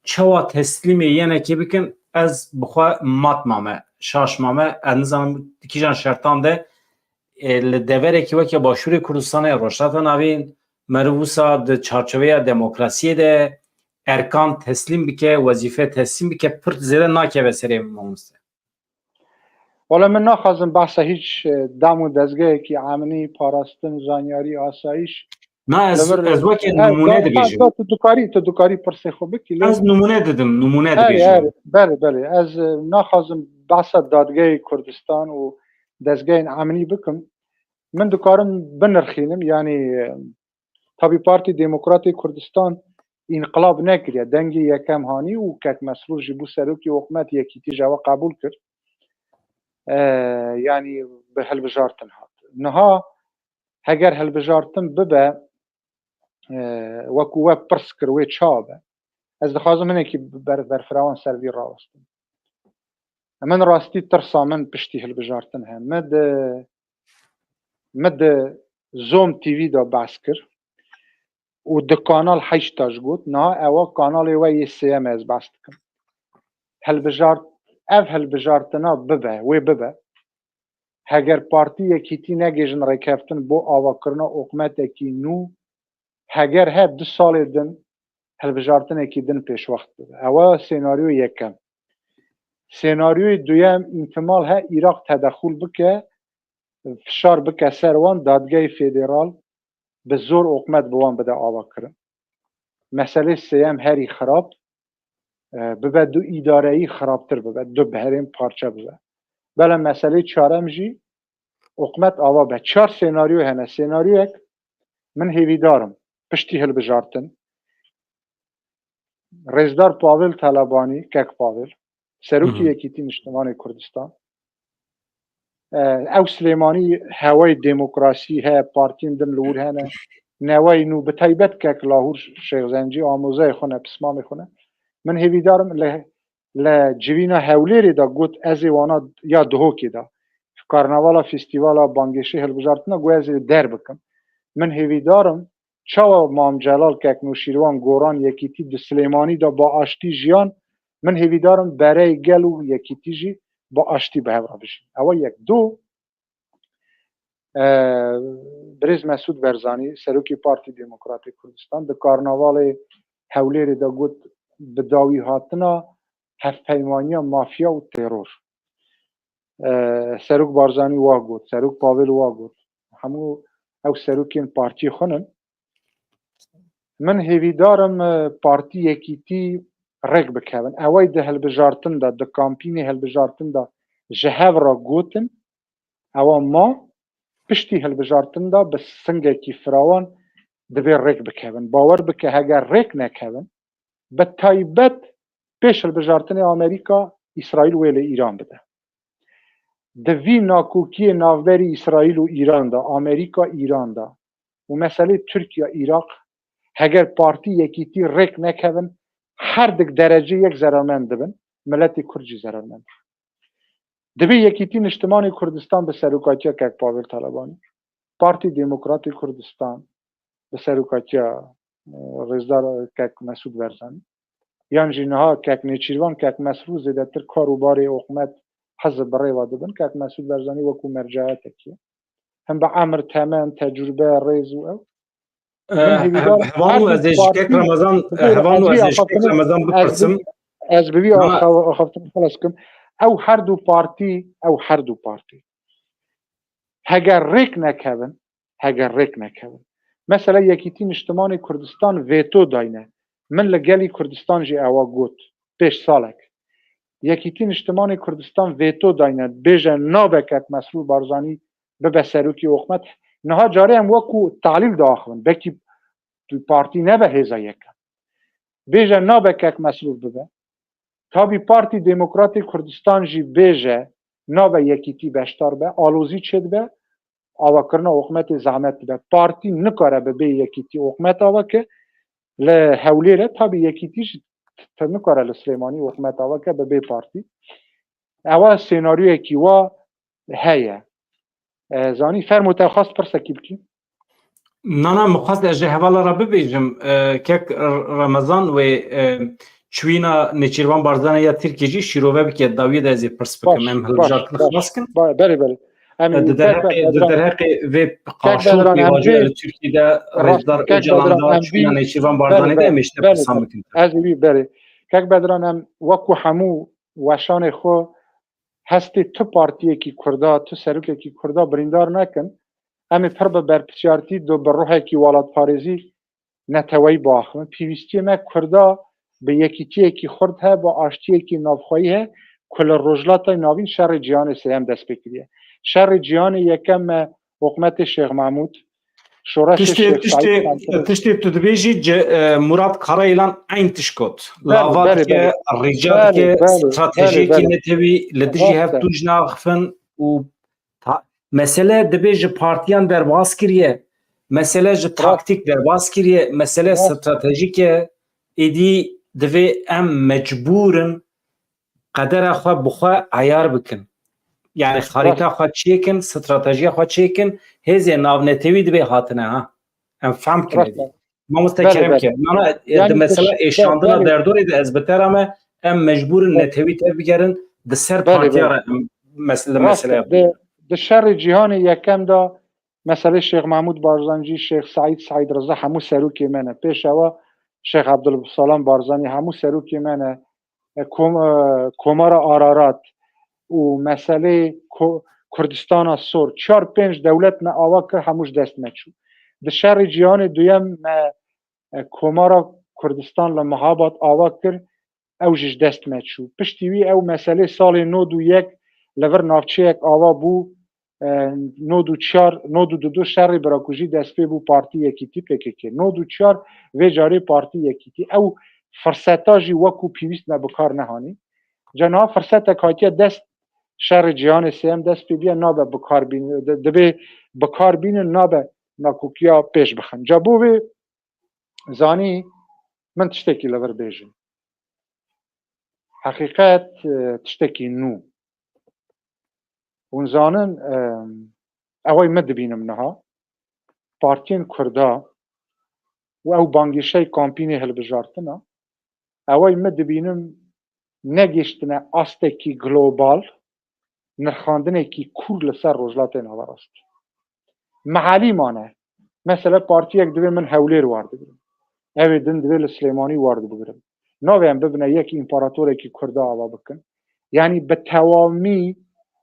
Çawa teslîmê yenekê bikin, ez bi xwe mat mame, şaş mame, ez nizanim di kîjan şertan de, e, li deverekî weke Başûrê Kurdistanê, Rojhilata Navîn, meriv wisa di çarçoveya demokrasiyê de erkan teslîm bike, wezîfe teslîm bike, pir zêde nakeve serê min, mamoste. Wala min naxwazim behsa hîç, e, dam û dezgehekî emnî, parastin, zanyarî, asayîş. Na, ez, Li vir ez weke e, nimûne da- dibêjim. da- Tu dikarî, tu dikarî pirsê xwe bikî, lê Ez nimûne didim, nimûne Erê, dibêjim. erê, belê, belê. Ez, e, naxwazim behsa dadgehê Kurdistan û dezgehên emnî bikim. Min dikarim binirxînim, yanî, e, tabî Partî Demokratê Kurdistan înqilab nekiriye. Dengê yekem hanî û kek Mesrûr jî bû serokê hikûmet, yekîtî ji ew qebûl kir. E, yanî bi hilbijartin hat. Niha heger hilbijartin bibe, e, wekû we pirs kir, wê çawa be? Ez dixwazim hinekî ber-, berfirehwan ser vî rawestim. Min rastî tirsa min piştî hilbijartin heye. Min di, min di Zom T V de behs kir û di Kanal heşt de jî got, niha ewa kanalê we yê sêyem e, ez behs dikim. Hilbijart-, ev hilbijartina bibe, wê bibe. Heger partî yekîtî negihîjin rêkeftin bo avakirina hikûmetekî nû, heger he du salê din hilbijartinekî din pêşwext bibe. Ewa senaryoyê yekem. Senaryoyê duyem, îhtimal he Iraq tedexul bike, fişar bike ser wan, dadgehê federal bi zor hikûmet bi wan bide avakirin. Meselê sêyem herî xirab, e, bibe du îdareyî xirabtir bibe, du beherên parçe bibe. Belê meselê çarem jî hikûmet ava be. Çar senaryo hene. Senaryoyek, min hêvîdar im piştî hilbijartin, Rêzdar Pavel Talabanî, kek Pavel, serokê Hı hı. Yekîtî Niştimanê Kurdistan. E, ew Silêmanî hewayê demokrasî heye, partiyên din li wir hene. Newayê nû, bi taybet kek Lahûr Şêxzencî, amozayê xwe ne, pismamê xwe ne. Min hêvîdar im li, li civîna Hewlêrê de got, ez ê wana ya Duhokê de, karnavala, festîvala, bangêşê, hilbijartina, got, ez ê der bikim. Min hêvîdar im, çawa Mam Celal, kek Nûşîrwan, Goran, yekîtî di Silêmanî de bi aştî jiyan, min hêvîdar im bereyê gel û yekîtî jî bi aştî bi hev re bijîn. Ew e yek. Du, e, birêz Mesûd Berzanî, serokê Partî Demokratê Kurdistan, di karnavalê Hewlêrê de got, bi dawî hatina hevpeymaniya mafya û teror. E, Serok Barzanî wa got, Serok Pavel wa got. Hemû ew serokên partiyê xwe ne. Min hêvîdar im, e, partî yekîtî rêk bikevin. Ewayî di hilbijartin de, di kampînê hilbijartin de ji hev re gotin, ewa ma piştî hilbijartin de bi singekî firawan divê rêk bikevin. Bawer bike, heger rêk nekevin, bi taybet pêş hilbijartinê Amerîka, Îsraîl wê li Îran bide. Di vî nakokiyê navberî Îsraîl û Îran de, Amerîka Îran de û meselê Tirkiye Îraq, heger partî yekîtî rêk nekevin, her dik derecê yek zerarmend dibin, miletê Kurd jî zerarmend. Divê Yekîtî Niştimanê Kurdistan bi serokatiya kek Pavel Talabanî, Partî Demokratê Kurdistan bi serokatiya, e, Rêzdar kek Mesûd Berzanî, yan jî niha kek Nêçîrvan, kek Mesrûr zêdetir kar û barê hikûmet, hizb bi rêva dibin, kek Mesûd Berzanî wekû merceetekî ye. Him bi emir, temen, tecrûbe, rêz û ew. Min Eh, hêvîdar hev-, hevalno, her du ez ê ji kek partî, Remezan, eh, hevalno, ez ê ji kek Remezan bipirsim. Ez bi vî axaftin xilas kim. Ew her du partî, ew her du partî, heger rêk nekevin, heger rêk nekevin. Mesela Yekîtî Niştimanê Kurdistan veto dayne. Min li gelî Kurdistan jî ewa got, pêş salek. Yekîtî Niştimanê Kurdistan veto dayne, bêje nabe kek Mesrûr Barzanî bibe serokê hikûmet. Niha carê em wekû talîl diaxivin. Belkî tu partî nebe hêza yekem. Bêje nabe kek Mesrûr bibe. Tabî Partî Demokratê Kurdistan jî bêje nabe yekîtî beşdar be, alozî çêdibe, avakirina hikûmetê zehmet dibe. Partî nikare bi bê yekîtî hikûmet avake, li Hewlêr e, tabî yekîtî jî te nikare li Silêmanî hikûmet ava ke bi bê partî. Ewa senaryoyekî wa heye. E, zanî, fermo te xwest pirsekî bikî? Na, na, min xwest ez ji hevala re bibêjim. E, kek R-, Remezan wê, e, çûyîna Nêçîrvan Barzanî ya Tirkiyê jî şîrove bike, dawiyê de ez ê pirs bikim. Baş, Em baş, hilbijartin baş. Xilas kin. Ba-, belê, belê. Em E, ê di kek derheqê, di Bedran, derheqê vê kek qaşo Bedran, em pêvajoya vê li Tirkiyê de rast, Rêzdar kek Ocalan Bedran, da em vî, çûyîna Nêçîrvan belê, Barzanî de belê, em ê ji te belê, pirsan belê. Bikin. Ez ê wî, belê. Kek Bedran, em wekû hemû weşanê xwe hestê tu partiyekî Kurda, tu serokekî Kurda birîndar nekin. Em ê pir bi berpirsiyartî do bi ruhekî welatparêzî neteweyî biaxivin. Pêwîstiyê me Kurda bi yekîtiyekî xurt he, bi aştiyekî navxweyî he ku li Rojhilatê Navîn şerê cîhanê sêyem dest pê kiriye. Şerê cîhanê yekem me hikûmetê Şêx Mehmûd, şoreşê Tiştê, Şêx tiştê, Seîd Seîd. Tiştê tu dibêjî, ce-, e, Murat Karayilan eyn tişt got. Belê, Lava belê, dike, belê. Rîca Belê, dike, belê, stratejiyekî belê, belê. netewî li dijî Rast hev e. tûj naxifin û ta-, mesele dibê ji partiyan derbas kiriye. Mesele ji Rast. taktîk derbas kiriye. Mesele Rast. stratejîk e. Êdî divê em mecbûr in qedera xwe bi xwe eyar bikin. Yani xarîta Rast. xwe çêkin, stratejiya xwe çêkin, hêzê navnetewî dibê hatine ha. Em fehm kin Rast êdî. e. Mamoste Belê, Kerem belê. ke. Nana, e, Yani di mesela diş-, êşandina belê. derdorê de ez bi te re me, em mecbûr in Belê. netewî tev bigerin, di ser Belê, partiya belê. re em mes-, li Rast mesele e. yapin. Di, di şerê cîhanê yekem de meselê Şêx Mahmûd Barzanî, Şêx Seîd, Seîd Riza hemû serokê me ne. Pêşewa Şêx Abdulsalam Barzanî hemû serokê me ne. E, kom-, e, Komara Ararat û meselê Ko-, Kurdistana Sor. Çar pênc dewlet me ava kir, hemû ji dest me çû. Di şerê cîhanê duyem me, e, Komara Kurdistan li Mehabad ava kir, ew jî ji dest me çû. Piştî wî ew meselê salê nod û yek li vir navçeyek ava bû, e, nod û çar, nod û du şerê birakujî dest pê bû partî Yekîtî P K K. Nod û çar vê carê partî Yekîtî. Ew firseta jî wekû pêwîst me bi kar nehanî. Ca niha firsetek hatiye dest, şerê cîhanê sêyem dest pê bûye, nabe bi kar bîn-, di-, divê bi kar bînin, nabe nakokiya pêş bixin. Ca bo vê zanî min tiştekî li vir bêjim. Heqîqet, e, tiştekî nû. Hûn zanin, e, ewey min dibînim niha. Partiyên Kurda û ew bangêşey kampînê hilbijartina, ewey min dibînim negihiştine astekî global, nirxandinekî kûr li ser Rojhilatê Naverast. Mehalî mane. Mesela partiyek divê min Hewlêr war digirim. Ew ê din divê li Silêmanî war bigirim. Navê em bibine yek împaratorekî Kurda ava bikin. Yanî bi tewamî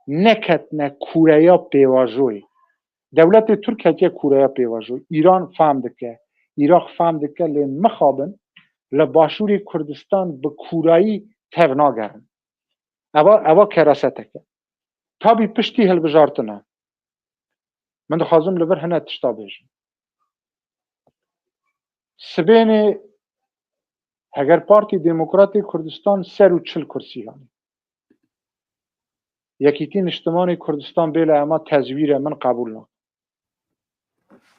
neketine kûreya pêvajoyê. Dewletê Tirk hetiye kûreya pêvajoyê. Îran fam dike. Iraq fam dike, lê mixabin li Başûrê Kurdistan bi kûrayî tev nagerin. Eva, eva kerasetek e. Tabî piştî hilbijartina. Min dixwazim li vir hine tişta bêjim. Sibênê heger Partî Demokratê Kurdistan ser û çil kursî hanî. Yekîtî Niştimanê Kurdistan bê li ema tezwîr e, min qebûl nakim.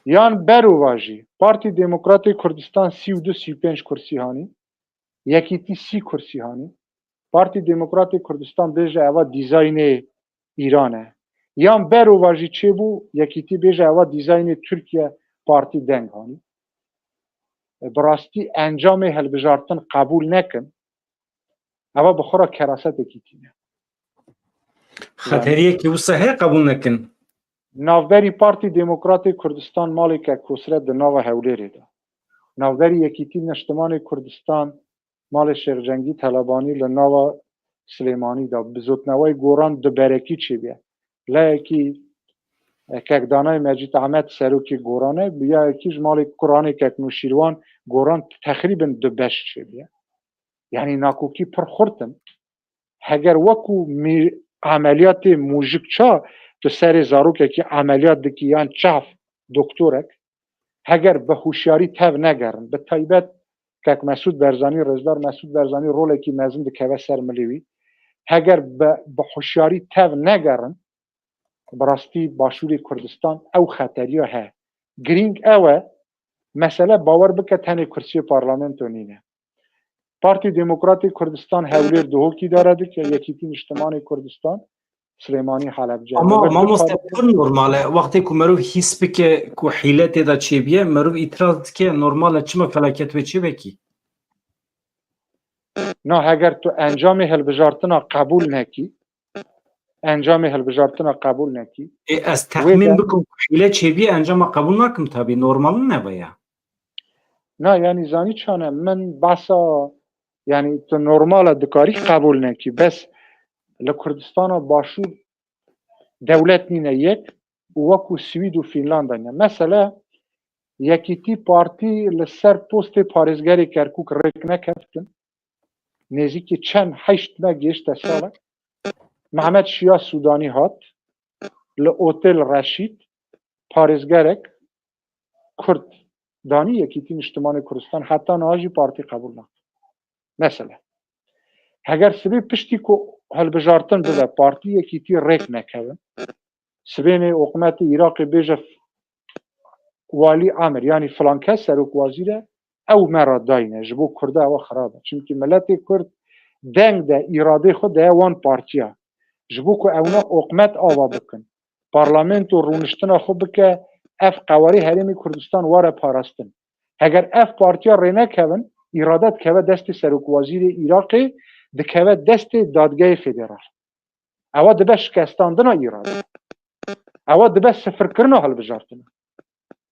Yan berovajî Partî Demokratê Kurdistan sî û du sî û pênc kursî hanî. Yekîtî sî kursî hanî. Partî Demokratê Kurdistan bêje eva dîzaynê Îran e. Yan berovajî çêbû, Yekîtî bêje eva dîzaynê Tirkiye, partî deng hanî. E, bi rastî encamê hilbijartin qebûl nekin. Eva bi xwe re kerasetekî tîne. Xeteriyekî wisa heye qebûl nekin? Navberî Partî Demokratê Kurdistan malê Kek Kosret di nava Hewlêrê de. Navberî Yekîtî Niştimanê Kurdistan malê Şêx Cengî Telebanî li nava Silêmanî de. Bizotnewey Goran di berekî çêbûye. Leyekî, e, Kek Danay Mecîd Ehmed serokê Goran e, bûyayekî ji malê Kuranê Kek Nûşîrwan Goran texrîbin du beş çêbûye. Yanî nakokî pir xurt in. Heger wekû mî-, emeliyatê mûjik ça tu serê zarokekî emeliyat dikî yan çav doktorek, heger bi huşyarî tev negerin, bi taybet Kek Mesûd Berzanî, Rêzdar Mesûd Berzanî rolekî mezin dikeve ser milê wî. Heger bi, bi huşyarî tev negerin, bi rastî Başûrê Kurdistan ew xeteriya heye. Girîng ew e, mesele bawer bike tenê kursiyê parlamento nîne. Partî Demokratê Kurdistan Hewlêr Duhokî dare dike, Yekîtî Niştimanê Kurdistan Silêmanî Helebce. Ama Li wir du mamoste, parti- pir normal e. Wextê ku merov hîs bike ku hîle tê de çêbiye, merov îtiraz dike, normal e, çima felaket wê çê vekî? Na, heger tu encamê hilbijartina qebûl nekî, encamê hilbijartina qebûl nekî. Ê, ez texmîn bikim ku hîle çêbiye, encama qebûl nakim tabî. Normal nebe ya. Na, yanî zanî çane, min behsa, yanî tu normal e, dikarî qebûl nekî. Bes li Kurdistana Başûr dewlet nîne yek û wekû Swîd û Fînlanda ne. Mesele, Yekîtî Partî li ser postê parêzgerê Kerkûk rêk nekeftin. Nêzîkî çend heşt me gêşte sala. Mehmet Şiya Sûdanî hat li Otel Reşîd, parêzgerek Kurd danî Yekîtî Niştimanê Kurdistan, heta niha jî partî qebûl nake. Mesele, heger sibê piştî ku hilbijartin bibe, partî Yekîtî rêk nekevin, sibênê hikûmetê Iraqê bêje Walî Emir, yanî filan kes serokwezîr e, ew me re dayne, ji bo Kurda ew xirab e. Çimkî miletê Kurd deng de, îradê xwe daye wan partiya. Ji bo ku ewna hikûmet ava bikin, parlamento rûniştina xwe bike, ev qewarê Herêmê Kurdistan were parastin. Heger ev partiya rênekevin, îrade dikeve destê serokwezîrê Iraqê, dikeve destê dadgehê federal. Ewa dibe şikestandina îrade. Ewa dibe sifirkirina hilbijartinê.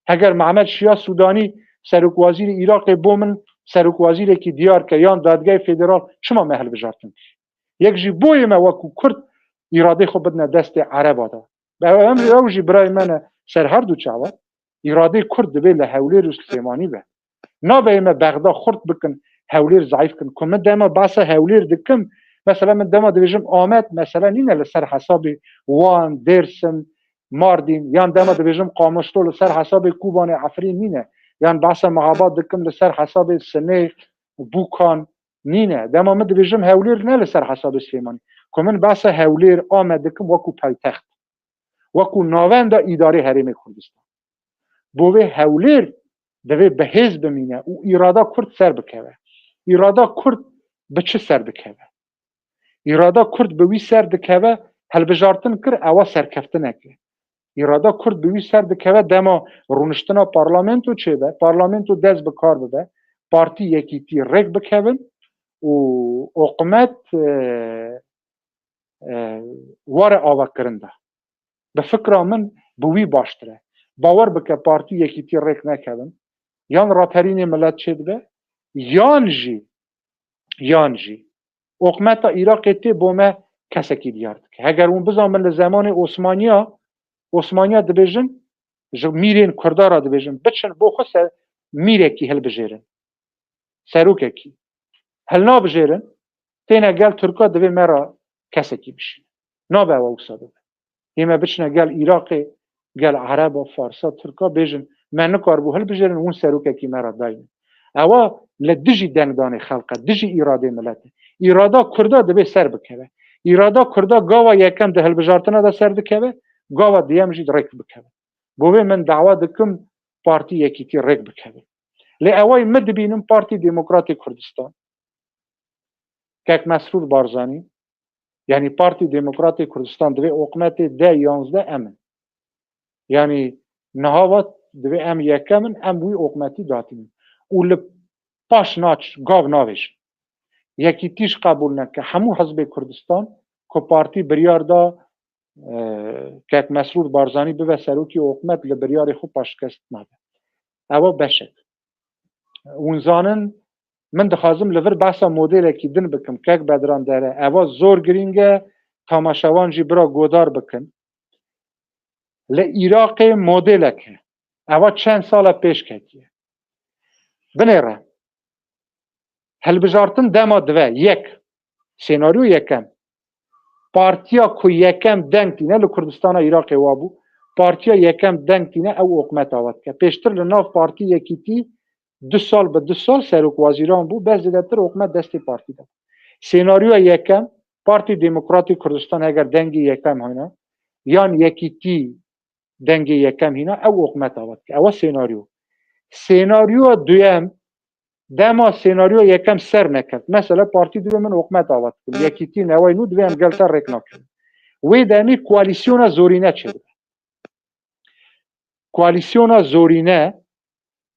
Heger Mehmet Şiya Sûdanî serokwezîrê Iraqê bo min serokwezîrekî diyar ke yan dadgehê federal, çima me hilbijartin kir? Yek jî boyê me wekû Kurd îradê xwe bidine destê Ereba de. Ew, em, ew jî birayê me ne ser her du çavan. Îradê Kurd dibê li Hewlêr û Silêmanî be. Nabe ê me Bexda xurt bikin, Hewlêr zeîf kin. Ku min dema behsa Hewlêr dikim, mesela min dema dibêjim Amed, mesele nîne li ser hesabê Wan, Dêrsim, Mardîn, yan dema dibêjim Qamişlo li ser hesabê Kobanê, Efrîn nîne. Yan behsa Mehabad dikim li ser hesabê Sinêx, Bûkan nîne. Dema min dibêjim Hewlêr ne li ser hesabê Silêmanî. Ku min behsa Hewlêr, Amed dikim wekû paytext, wekû navenda îdarê Herêmê Kurdistan. Bo vê Hewlêr divê bi hêz bimîne û îrada Kurd ser bikeve. Îrada Kurd bi çi ser dikeve? Îrada Kurd bi wî ser dikeve, hilbijartin kir, ewa serkeftinek e. Îrada Kurd bi wî ser dikeve, dema rûniştina parlamento çêbe, parlamento dest bi kar bibe, partî Yekîtî rêk bikevin û hikûmet, e, e, were avakirin de. Bi fikra min bi wî baştir e. Bawer bike partî Yekîtî rêk nekevin, yan raperînê milet çêdibe, yan jî, yan jî hikûmeta Iraqê tê bo me kesekî diyar dike. Heger hûn bizanin, min li zemanê Osmaniya, Osmaniya dibêjin, ji mîrên Kurda re dibêjin, biçin bo xwe ser mîrekî hilbijêrin. Serokekî hilnabijêrin, têne gel Tirka, divê me re kesekî bişîne. Nabe ewa wisa bibe. Ê me biçine gel Iraqê, gel Ereba, Farsa, Tirka, bêjin, me nikaribû hilbijêrin, hûn serokekî me re daynin. Ewa li dijî dengdanê xelq e, dijî îradê milet e. Îrada Kurda divê ser bikeve. Îrada Kurda gava yekem di hilbijartina de ser dikeve, gava diyem jî rêk bikeve. Bo vê min dawa dikim Partî Yekîtî rêk bikeve. Lê ewayî min dibînim Partî Demokratê Kurdistan, Kek Mesrûr Barzanî, yanî Partî Demokratê Kurdistan divê hikûmetê deh yanzdeh em in. Yanî niha va divê em yekem in, em wî hikûmetî datînin. Û li paş naç, gav navêjin. Yekîtî jî qebûl neke. Hemû hizbê Kurdistan ku partî biryar da, e, Kek Mesrûr Barzanî bibe serokî hikûmet, li biryarê xwe paşkest nabe. Ewa beşek. Hûn zanin, min dixwazim li vir behsa modelekî din bikim. Kek Bedran Dere, ewa zor girîng e, tamaşevan jî bira godar bikin. Li Iraqê modelek e. Ewa çend sala pêş ketiye. Binêre. Hilbijartin dema dive, yek. Senaryo yekem. Partiya ku yekem deng tîne, li Kurdistana Iraqê wa bû. Partiya yekem deng tîne, ew hikûmet ava dike. Pêştir li nav Partî Yekîtî du sal bi du sal serokwezîran bû, bes zêdetir hikûmet destê partî de. Senaryoya yekem, Partî Demokratî Kurdistan heger dengê yekem hîna, yan Yekîtî dengê yekem hîna, ew hikûmet ava dike. Ewa senaryo. Senaryoya duyem, Dema senaryo yekem ser nekeft. Mesela partî divê min hikûmet ava dikim. Yekîtî, Neway Nû divê em gel te rêk nakin. Wê demî koalîsyona zorîne çêdibe. Koalîsyona zorîne,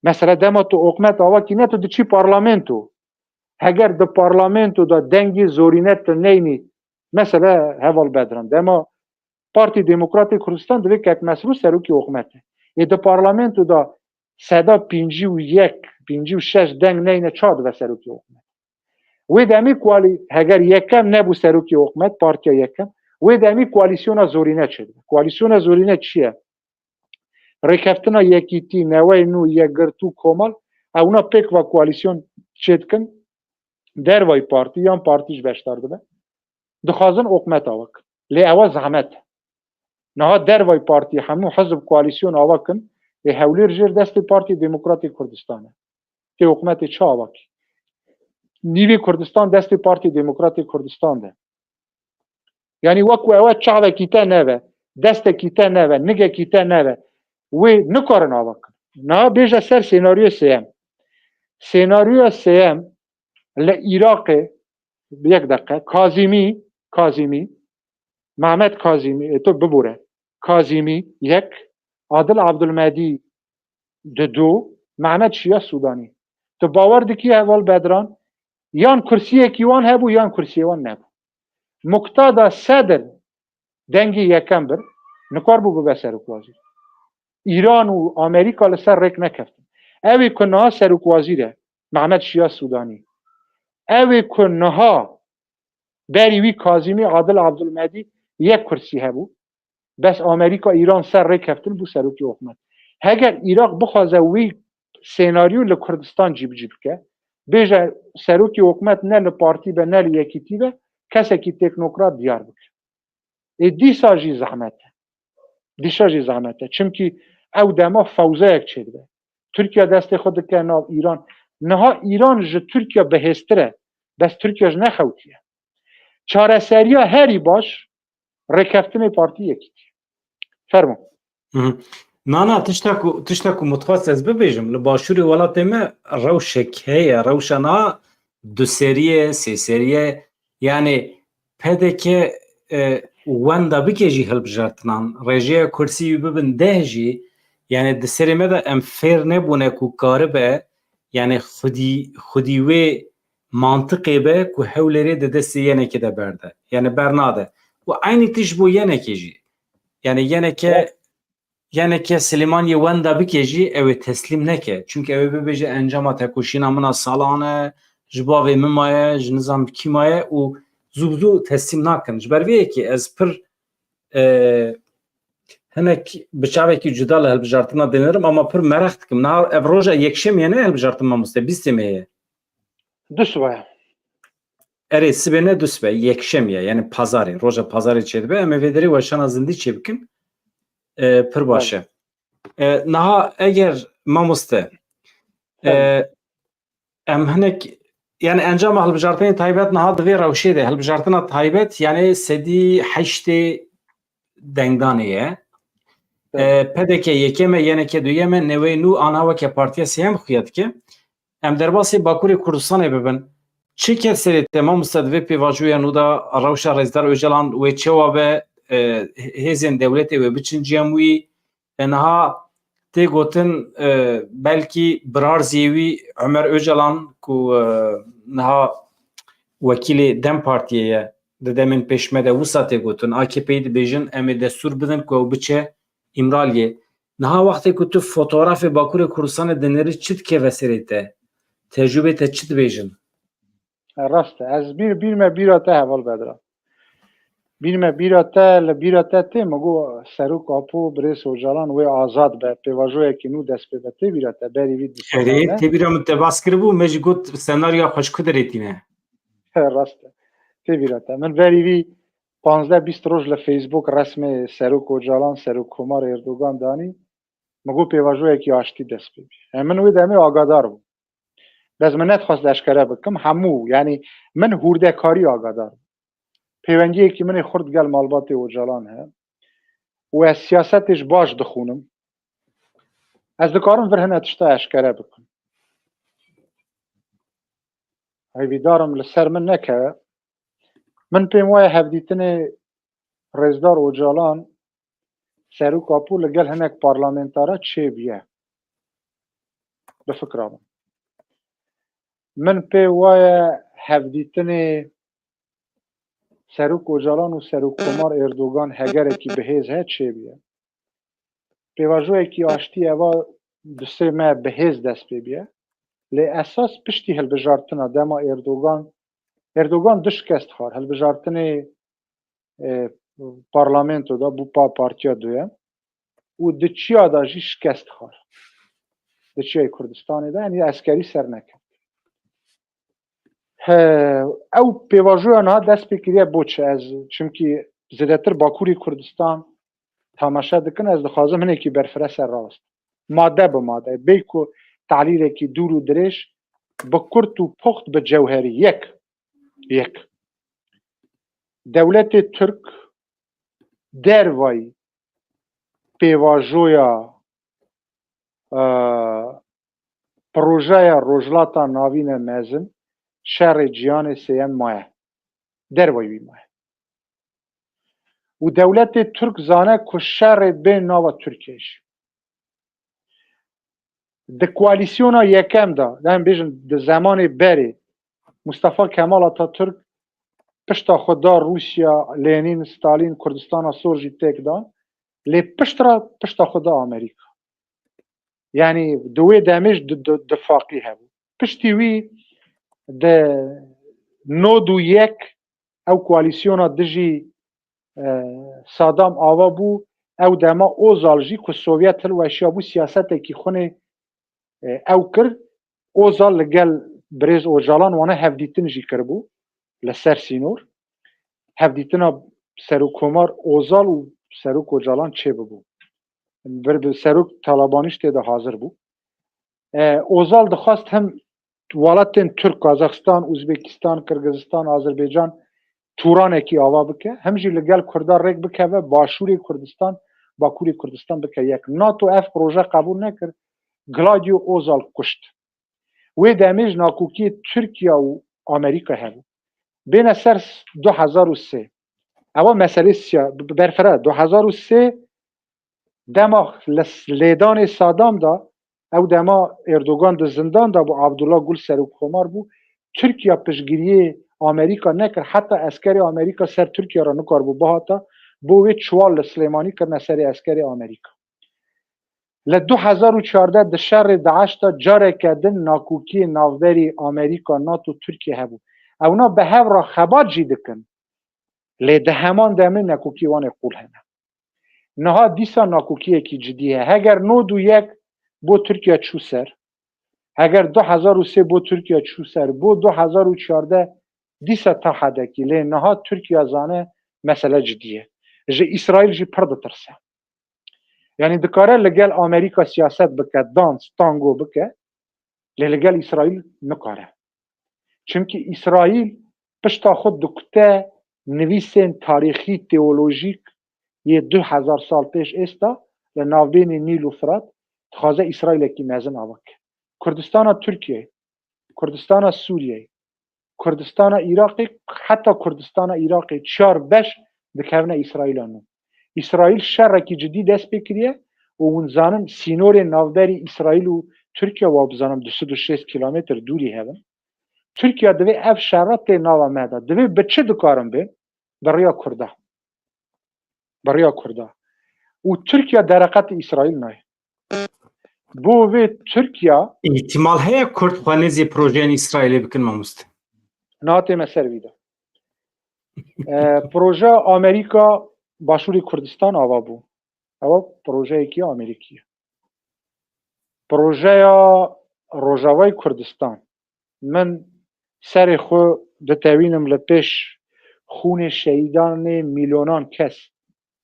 mesela dema tu hikûmet ava kî ne tu diçî parlamento. Heger di parlamento de dengê zorîne tu neynî, mesela heval Bedran, dema Partî Demokratê Kurdistan divê Kek Mesrûr serokê hikûmet e. Ê di parlamento de seda pêncî û yek, pêncî û şeş deng neyne ça dibe serokê hikûmet. Wê demî koalî-, heger yekem nebû serokê hikûmet, partiya yekem, wê demî koalîsyona zorîne çêdibe. Koalîsyona zorîne çi ye? Rêkeftina Yekîtî, Newey Nû, Yekgirtû, Komal, ewna pêk va koalîsyon çêdikin, dervayî partî yan partî ji beşdar dibe. Dixwazin hikûmet ava kin. Lê ewa zehmet e. Niha dervayî partî hemû hizb koalîsyon ava kin, ê Hewlêr jêr destê Partî Demokratê Kurdistan e. Tê hikûmetê çi ava kî? Nîvê Kurdistan destê Partî Demokratê Kurdistan de. Yanî wekû ewe çavekî te neve, destekî te neve, nigekî te neve. Wê nikarin ava kin. Niha bêje ser senaryoya sêyem. Senaryoya sêyem li Iraqê, yek deqe, Kazîmî, Kazîmî, Mehmet Kazîmî, e, tu bibûre. Kazîmî, yek, Adil Abdulmedî, di du, Mehmet Şiya Sudanî. Tu bawer dikî heval Bedran, yan kursiyekî wan hebû, yan kursiyê wan nebû. Muktada Sedir dengê yekem bir, nikarbû bibe serokwezîr. Îran û Amerîka li ser rêk nekeftin. Ew ê ku niha serokwezîr e, Mehmet Şiya Sudanî. Ew ê ku niha berî wî Kazîmî, Adil Abdulmedî yek kursî hebû. Bes Amerîka, Îran ser rê keftin bû serokê hikûmet. Heger Iraq bixwaze wî senaryo li Kurdistan cîbicî bike, bêje serokê hikûmet ne li partî be, ne li yekîtî be, kesekî teknokrat diyar bike. Ê dîsa jî zehmet e. Dîsa jî zehmet e. Çimkî ew dema fewzeyek çêdibe. Tirkiye destê xwe dike nav Îran. Niha Îran ji Tirkiye bihêztir e. Bes Tirkiye ji nexewtiye. Çareseriya herî baş rêkeftinê partî yekîtî. Fermo. Mhm. Na, na, tişta ku, tişta ku min dixwest ez bibêjim, li başûrê welatê me rewşek heye, rewşa niha du serî ye, sê serî ye. Yanî P D K, e, wenda bike jî hilbijartinan, rêjeya kursî wî bibin deh jî, yanî di serê me de em fêr nebûne ku karibe, yanî xwedî, xwedî wê mantiqê be ku Hewlêrê di destê yenekê de berde. Yanî bernade. Û eynî tişt bo yenekê jî. Yanî yeneke, yeneke Silêmaniyê wenda bike jî ew ê teslîm neke. Çunke ew ê bibêje encama tekoşîna min a salan e, ji bavê min maye, ji nizam kî maye û zû bi zû teslîm nakin. Ji ber vê yekê ez pir, e, hinek bi çavekî cuda li hilbijartina dinêrim, ama pir meraq dikim. Niha ev roja yekşemê ne hilbijartin mamoste, bîstê meyê ye? Dusibe ye. Erê, sibê ne dusibe, yekşemê ye, yanî pazarê, roja pazarê çêdibe. Em ê vê derê weşana zindî çêbikin. E, pir baş e. E, niha eger mamoste, e, em hinek, yanî encama hilbijartinê taybet niha di vê rewşê de, hilbijartina taybet, yanî sedî heştê dengdanê ye. E, P D K yekem e, Y N K duyem e, Newê Nû ana weke partiya sêyem xuya dike. Em derbasî Bakurê Kurdistanê bibin. Çi ket serê te mamoste di vê pêvajoya nû de rewşa Rêzdar Ocalan wê çewa be, e, hêzên dewletê wê biçin cem wî? E, niha tê gotin, e, belkî birarziyê wî Omer Ocalan ku, e, niha wekîlê DEM Partiyê ye, di demên pêş me de wisa tê gotin. A K P'yî dibêjin em ê destûr bidin ku ew biçe Îmraliyê. Niha wextê ku tu fotografê Bakurê Kurdistanê dinêrî çi dikeve serê te? Tecrûbê te çi dibêjin? E, rast e. Ez bîr, bîr me bîra te heval Bedran. Bîr me bîra te, li bîra te tê, min got Serok Apo, Birêz Ocalan wê azad be, pêvajoyekî nû dest pê be. Tê bîra te, berî vî du sala Erê, ne? Tê bîra min te bas kiribû, me jî got senaryoya xweşik derêtîne. Rast e. Tê bîra te. Min berî vî panzdeh bîst roj li Facebook resmê Serok Ocalan, Serok Komar Erdogan danî. Min got pêvajoyekî aştî dest pê bî. E, min wê demê agadar bûm. Bes min nedixwest eşkere bikim. Hemû, yanî min hûrdekarî agadar bûm. Pêwendiyekî min ê xurt gel malbatê Ocalan heye. Û ez siyasetê ji baş dixwînim. Ez dikarim vir hine tişta eşkere bikim. Hêvîdar im li ser min nekeve. Min pêm waya hevdîtinê Rêzdar Ocalan, Serok Apo li gel hinek parlamentara çêbûye. Bi fikra min. Min pê waya hevdîtinê Serok Ocalan û Serok Komar Erdogan hegerekî bihêz he çêbûye. Pêvajoyekî aştî eva di sê me bihêz dest pê bûye. Lê esas piştî hilbijartina dema Erdogan, Erdogan du şikest xwar. Hilbijartinê, e, parlamento de bû pa partiya duyem û di çiya de jî şikest xwar. Di çiyayê Kurdistanê de, yanî eskerî ser nekevt. He, ew pêvajoya niha dest pê kiriye bo çi? Ez çimkî zêdetir Bakurê Kurdistan temaşe dikin, ez dixwazim hinekî berfireh ser rawest. Made bi made. Bê ku tahlîlekî dûr û dirêj, bi kurt û puxt, bi cewherî. Yek. Yek. Dewletê Tirk dervayî pêvajoya, e, projeya Rojhilata Navîn e mezin, şerê cîhanê sêyem maye. Dervayî wî maye. Û dewletê Tirk zane ku şerê bên nava Tirkiyeyê jî. Di koalîsyona yekem de, em bêjin di zemanê berê, Mustafa Kemal Atatürk pişta xwe da Rûsya, Lenin, Stalin, Kurdistana Sor jî têk dan, lê pişt re pişta xwe da Amerîka. Yanî di wê demê jî di, di, difaqî hebû. Piştî wî di nod û yek ew koalîsyona dijî, e, Sadam ava bû. Ew dema Ozal jî ku Sovyet hilweşiyabû, siyasetekî xwinê, e, ew kir. Ozal li gel birêz Ocalan wana hevdîtin jî kiribû li ser sînor. Hevdîtina Serokkomar Ozal û Serok Ocalan çêbibû. Bir, bir Serok Talabanî jî tê de hazir bû. E, Ozal dixwast hem welatên Tirk, Kazaxistan, Uzbekistan, Qirgizistan, Azerbaycan tûranekî ava bike, hem jî li gel Kurda rêk bikeve, Başûrê Kurdistan, Bakurê Kurdistan bike yek. NATO ev proje qebûl nekir, Gladio Ozal kuşt. Wê demê ji nakokiyê Tirkiye û Amerîka hebû. Bêne ser s-, du hezar û sê. Ewa meselê siya-, b-, b-, berfireh. Du hezar û sê dema li s-, lêdanê Sadam de, ew dema Erdogan di zindan de bû, Abdullah Gül Serokkomar bû, Tirkiye piştgiriyê Amerîka nekir, heta eskerê Amerîka ser Tirkiye re nikaribû bihata, bo wê çiwal li Silêmanî kirine serê eskerê Amerîka. Li du hezar û çardeh di şerê DAIŞ de careke din nakokiyê navberî Amerîka, NATO, Tirkiye hebû. Ewna bi hev re xebat jî dikin. Lê di heman demê nakokiyê wan ê qûl hene. Niha dîsa nakokiyekî cidî heye. Heger nod û yek bo Tirkiye çû ser, heger du hezar û sê bo Tirkiye çû ser, bo du hezar û çardeh dîsa ta hedekî. Lê niha Tirkiye zane mesele cidî ye. Ji Îsraîl jî pir ditirse. Yanî dikare li gel Amerîka siyaset bike, dans, tango bike, lê li gel Îsraîl nikare. Çimkî Îsraîl pişta xwe dikute nivîsên tarîxî, teolojîk yê du hezar sal pêş êsta li navbênê Nîl û Firat, dixwaze Îsraîlekî mezin ava bike. Kurdistana Tirkiyeyê, Kurdistana Sûriyeyê, Kurdistana Iraqê, heta Kurdistana Iraqê çar beş dikevine Îsraîla nû. Îsraîl şerekî cidî dest pê kiriye û hûn zanin sînorê navberî Îsraîl û Tirkiye, wa bizanim du sed û şêst kîlometr dûrî hebin. Tirkiye divê ev şera tê nava me de. Divê bi çi dikarin bê? Bi riya Kurda. Bi riya Kurda. Û Tirkiye dereqetê Îsraîl nayê. Bo vê Tirkiye Îhtimal heye Kurd xwe nêzî projeyên Îsraîlê bikin, mamoste? Niha tême ser vî de. E, proje Amerîka Başûrê Kurdistan ava bû. Ewa projeyekî Amerîkî ye. Projeya Rojavayê Kurdistan. Min serê xwe ditewînim li pêş xûnê şehîdanê mîlyonan kes,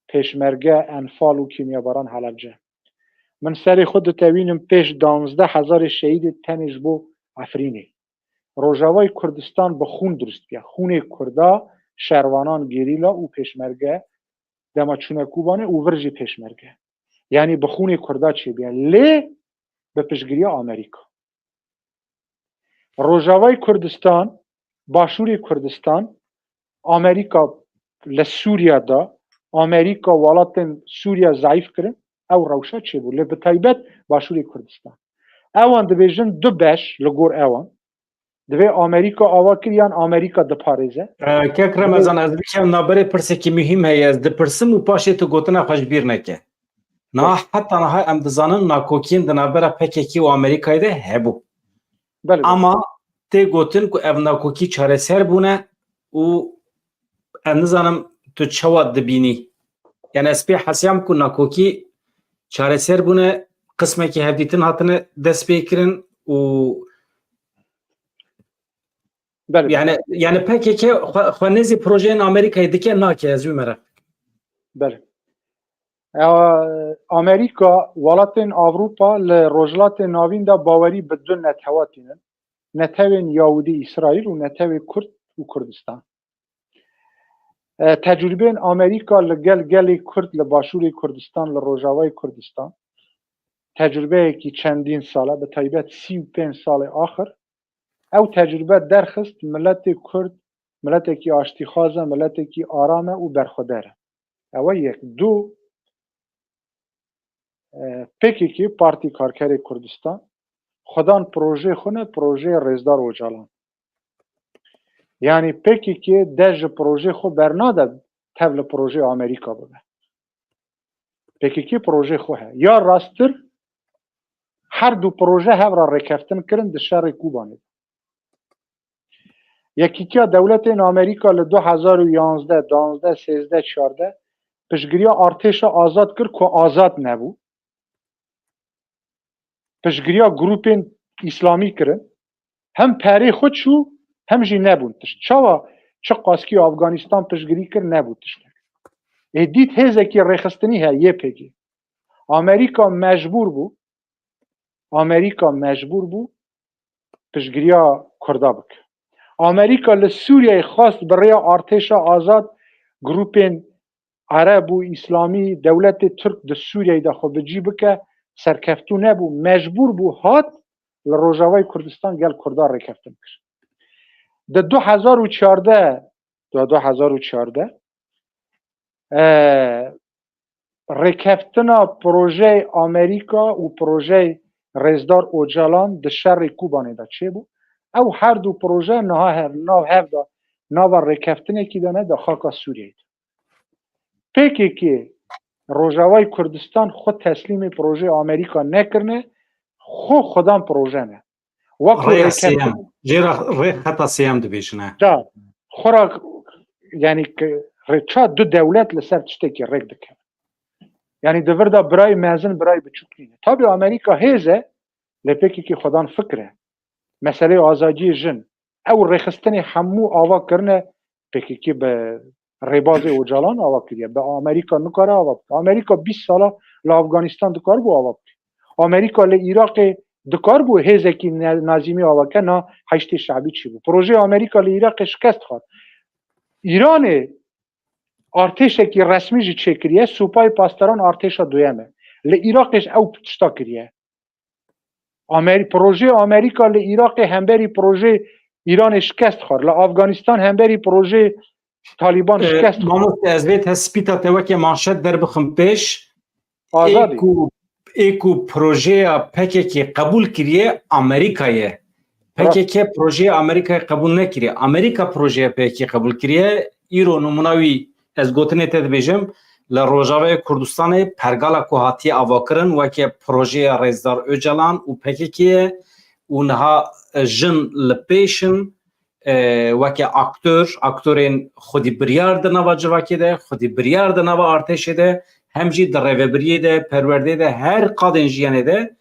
pêşmerge, enfal û kîmyabaran Helebce. Min serê xwe ditewînim pêş danzdeh hezarê şehîdê tenê ji bo Efrînê. Rojavayê Kurdistan bi xûn dirust bûye. Xûnê Kurda, şervanan, gerîla û pêşmerge dema çûne Kobanê û vir jî pêşmerge. Yanî bi xûnê Kurda çêbûye. Lê bi piştgiriya Amerîka. Rojavayê Kurdistan Başûrê Kurdistan, Amerîka li Sûriye da, Amerîka welatên Sûriye zeîf kirin, ew rewşa çêbû. Lê bi taybet Başûrê Kurdistan. Ewan dibêjin du beş li gor ewan. Divê Amerîka ava kir yan Amerîka diparêze? E, kek Remezan, ez bikem naberê pirsekî muhîm heye. Ez dipirsim û paşê tu gotina xwe ji bîr neke. Niha, heta niha em dizanin nakokiyên di navbera P K K û Amerîkayê de hebû. Belê. Ama tê gotin ku ev nakokî çareser bûne û ez nizanim tu çawa dibînî. Yani ez pê hesiyam ku nakokî çareser bûne, qismekî hevdîtin hatine destpêkirin û Belê. Yani, yani P K K xwe, xwe nêzî projeyên Amerîkayê dike nake, ez wî meraq dikim. Belê. Ya, Amerîka, welatên Ewropa li Rojhilatê Navîn de bawerî bi du netewa tînin. Netewên Yahûdî Îsraîl û netewê Kurd û Kurdistan. E, tecrûbeyên Amerîka li gel gelê Kurd li Başûrê Kurdistan, li Rojavayê Kurdistan, tecrûbeyekî çendîn sal e, bi taybet sî û pênc salê axir, ew tecrûbe derxist miletê Kurd miletekî aştîxwaz e, miletekî aram e û berxwedar e. Ew e yek. Du, e, P K K, Partî Karkerê Kurdistan, xwedan projeyê xwe ne, projeyê Rêzdar Ocalan. Yani P K K de ji projeyê xwe bernade tev li projeyê Amerîka bibe. P K K projeyê xwe heye. Ya rasttir her du proje hev re rêkeftin kirin di şerê Kûbanê de. Yekîtiya Dewletên Amerîka li du hezar û yanzdeh, duwazdeh, sêzdeh, çardeh piştgiriya artêşa azad kir ku azad nebû. Piştgiriya grûpên îslamî kirin. Hem perê xwe çû, hem jî nebûn tişt. Çawa çi qaskî Afganîstan piştgirî kir, nebû tiştek. Ê dît hêzekî rêxistinî heye, Y P G. Amerîka mecbûr bû, Amerîka mecbûr bû piştgiriya Kurda bike. Amerîka li Sûriyeyê xwest bi rêya artêşa azad grûpên Ereb û Îslamî, dewletê Tirk di Sûriyeyê de xwe bi cî bike, serkeftû nebû, mecbûr bû hat li Rojavayê Kurdistan gel Kurda rêkeftin kir. Di du hezar û çardeh, di du hezar û çardeh, e, rêkeftina projeyê Amerîka û projeyê Rêzdar Ocalan di şerê Kûbanê de çêbû. Ew her du proje niha hev, nav hev de, nava rêkeftinekî de ne, di xaka Sûriyeyê de. P K K Rojavayê Kurdistan xwe teslîmê projeyê Amerîka nekirine, xwe xwedan proje ne. Wek ku Rêya rêkeftin sêyem. Jê re rê xeta sêyem dibêjine. Da, xwe ra, yani ki rêça du dewlet li ser tiştekî rêk dike. Yani di vir de birayê mezin, birayê biçûk nîne. Tabii Amerîka hêz e, lê P K K xwedan fikr e. Meseleyê azadiyê jin. Ew rêxistinê hemû ava kirine, P K K bi rêbazê Ocalan ava kiriye. Bi Amerîka nikare ava bike. Amerîka bîst sala li Afganîstan dikaribû ava bike. Amerîka li Iraqê dikaribû hêzekî ne-, nazîmî ava ke, na heştê şebî çêbû. Projeyê Amerîka li Iraqê şikest xwar. Îranê artêşekî resmî jî çêkiriye, Supayê Pasdaran artêşa duyem e. Li Iraqê jî ew tişta kiriye. Amer-, projeyê Amerîka li Iraqê hemberî projeyê Îranê şikest xwar. Li Afganîstan hemberî projeyê Talîban Ee, şikest xwar. Mamoste, ez vê tespîta te weke manşet derbixim pêş. Azadî. Ê ku, ê ku projeya P K K qebûl kiriye, Amerîka ye. Rast. P K K projeyê Amerîkayê qebûl nekiriye. Amerîka projeya P K K qebûl kiriye. Îro nimûna wî ez gotinê te dibêjim, li Rojavayê Kurdistanê pergala ku hatiye avakirin weke projeya Rêzdar Ocalan û P K K ye û niha, e, jin li pêş in, e, weke aktor, aktorên xwedî biryar di nava civakê de, xwedî biryar di nava artêşê de, hem jî di rêvebiriyê de, perwerdeyê de, her qadên jiyanê de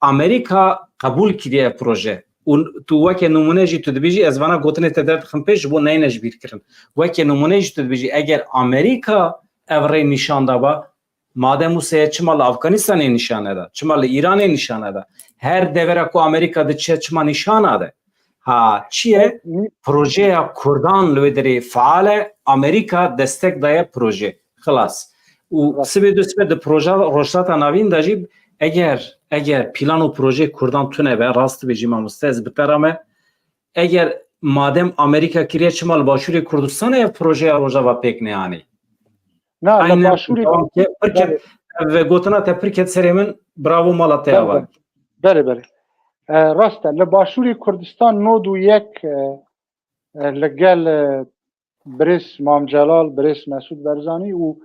Amerîka qebûl kiriye ev proje. Û tu weke nimûne jî tu dibêjî, ez vana gotinê te derdixim pêş ji bo neyne ji bîr kirin. Weke nimûne jî tu dibêjî, eger Amerîka ev rê nîşan daba, madem wisa ye, çima li Afganistanê nîşan neda? Çima li Îranê nîşan neda? Her devera ku Amerîka diçe çima nîşan nade? Ha, çi ye? Projeya Kurdan li wê derê faal e, Amerîka destek daye proje. Xilas. Û Rast. Sibê du sibe di proja Rojhilata Navîn de jî eger, eger plan û projeyê Kurdan tune be, rast dibêjî mamoste, ez bi te re me, eger madem Amerîka kiriye, çima li Başûrê Kurdistanê ev projeya Rojava pêk neanî? Na, li Başûrê Pir ket, ev gotina te pir ket serê min, bravo, mala te ava. Belê, belê. E, rast e. Li Başûrê Kurdistan nod û yek, e, e, li gel, e, birêz Mam Celal, birêz Mesûd Barzanî û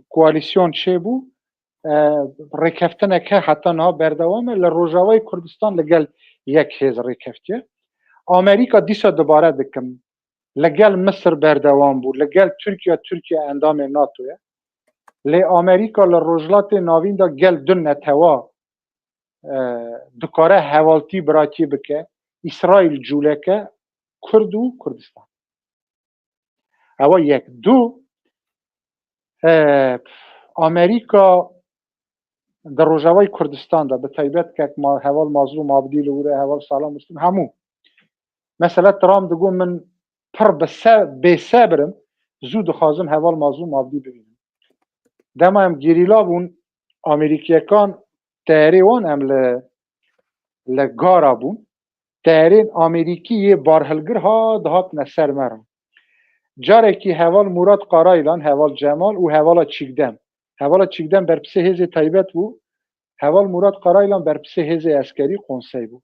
koalîsyon çêbû. E, rêkeftinek he, heta niha berdewam e. Li Rojavayê Kurdistan li gel yek hêz rêkeftiye. Amerîka dîsa dubare dikim. Li gel Misir berdewam bû. Li gel Tirkiye, Tirkiye endamê NATO ye. Lê Amerîka li Rojhilatê Navîn de gel du netewa, e, dikare hevaltî biratî bike. Îsraîl cûleke, Kurd û Kurdistan. Ewa yek. Du, e, Amerîka di Rojavayê Kurdistan de, bi taybet kek ma, heval Mazlûm Abdî li wir e, heval Sala Muslim, hemû. Mesela Trump digot, min pir bi se-, bêsebir im, zû dixwazim heval Mazlûm Abdî bibînim. Dema em gerîla bûn, Amerîkiyekan teyarê wan em li, li gara bûn. Teyarên Amerîkî yê barhilgir ha dihatine ser me re. Carekî heval Murat Karaylan, heval Cemal û hevala Çîkdem. Hevala Çîkdem berpisê hêzê taybet bû. Heval Murat Karaylan berpisê hêzê eskerî, konsey bû.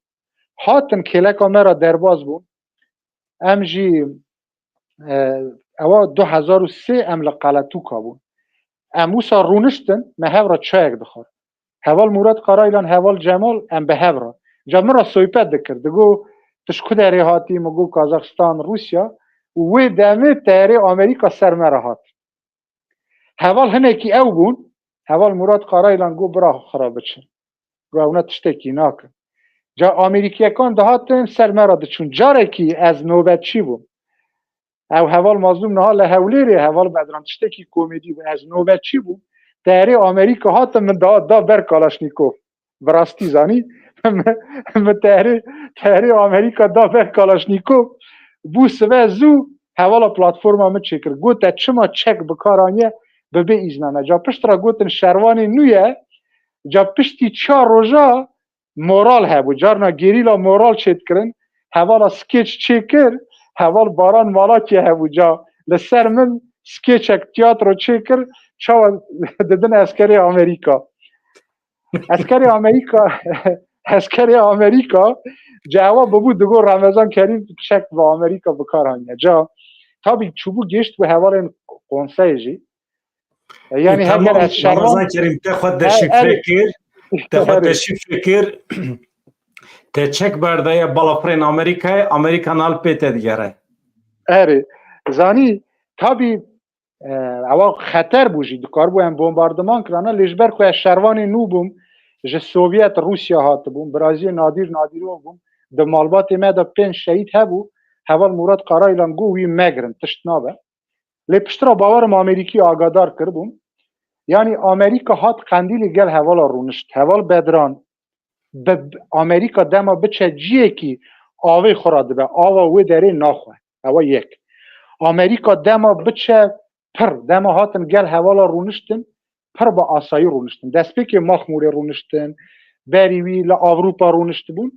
Hatin kêleka me re derbas bûn. Em jî, e, ewa du hezar û sê em li Qeletûka bûn. Em wisa rûniştin, me hev re çayek dixwar. Heval Murat Karaylan, heval Cemal, em bi hev re. Ca min re sohbet dikir. Digo, tu ji ku derê hatî? Min got, Kazaxistan, Rûsya. Û wê demê teyarê Amerîka ser me re hat. Heval hinekî ew bûn. Heval Murat Karaylan got, bira xwe re biçin. Got, ewna tiştekî nakin. Ca Amerîkiyekan dihatin ser me re diçûn. Carekî ez nobetçî bûm. Ew heval Mazlûm niha li Hewlêrê, heval Bedran, tiştekî komedî bû. Ez nobetçî bûm. Teyarê Amerîka hatin, min da, da ber Kalaşnîkov. Bi rastî zanî, min, min teyarê, teyarê Amerîka da ber Kalaşnîkov. Bû sibe zû hevala platforma min çêkir. Got, te çima çek bi kar aniye, bi bê îzna me? Ca pişt re gotin şervanê nû ye. Ca piştî çar roja moral hebû. Carna gerîla moral çêdikirin. Hevala skeç çêkir. Heval Baran Malakî hebû. Ca li ser min skeçek tiyatro çêkir. Çawa didin eskerê Amerîka. Eskerê Amerîka, eskerê Amerîka, ca ewa bibû digo Remezan Kerîm çek bi Amerîka bi kar aniye. Ca, tabî çûbû gêşt bi hevalên konseyê jî. Yani heger ez şervan... Ramazan Kerîm, te xwe deşifre kir, te xwe deşifre kir, te çek berdaye balafirên Amerîkayê, Amerîka nal pê te digere. Erê, zanî, tabî, e, ewa xeter bû jî, dikaribû em bombardiman kirana, lê ji ber ku ez şervanê nû bûm, ji Sovyet Rûsya hatibûm, biraziyê Nadîr Nadîrov bûm, di malbatê me de pênc şehîd hebû, heval Murat Karaylan got, wî megirin, tişt nabe. Lê piştre bawerim Amerîkî agadar kiribûn. Yanî Amerîka hat Qendîlê gel hevala rûnişt. Heval Bedran, bi, Amerîka dema biçe ciyekî avê xwe re dibe, ava wê derê naxwe. Ewa yek. Amerîka dema biçe pir, dema hatin gel hevala rûniştin, pir bi asayî rûniştin. Destpêkê Maxmûrê rûniştin, berî wî li Ewropa rûniştibûn.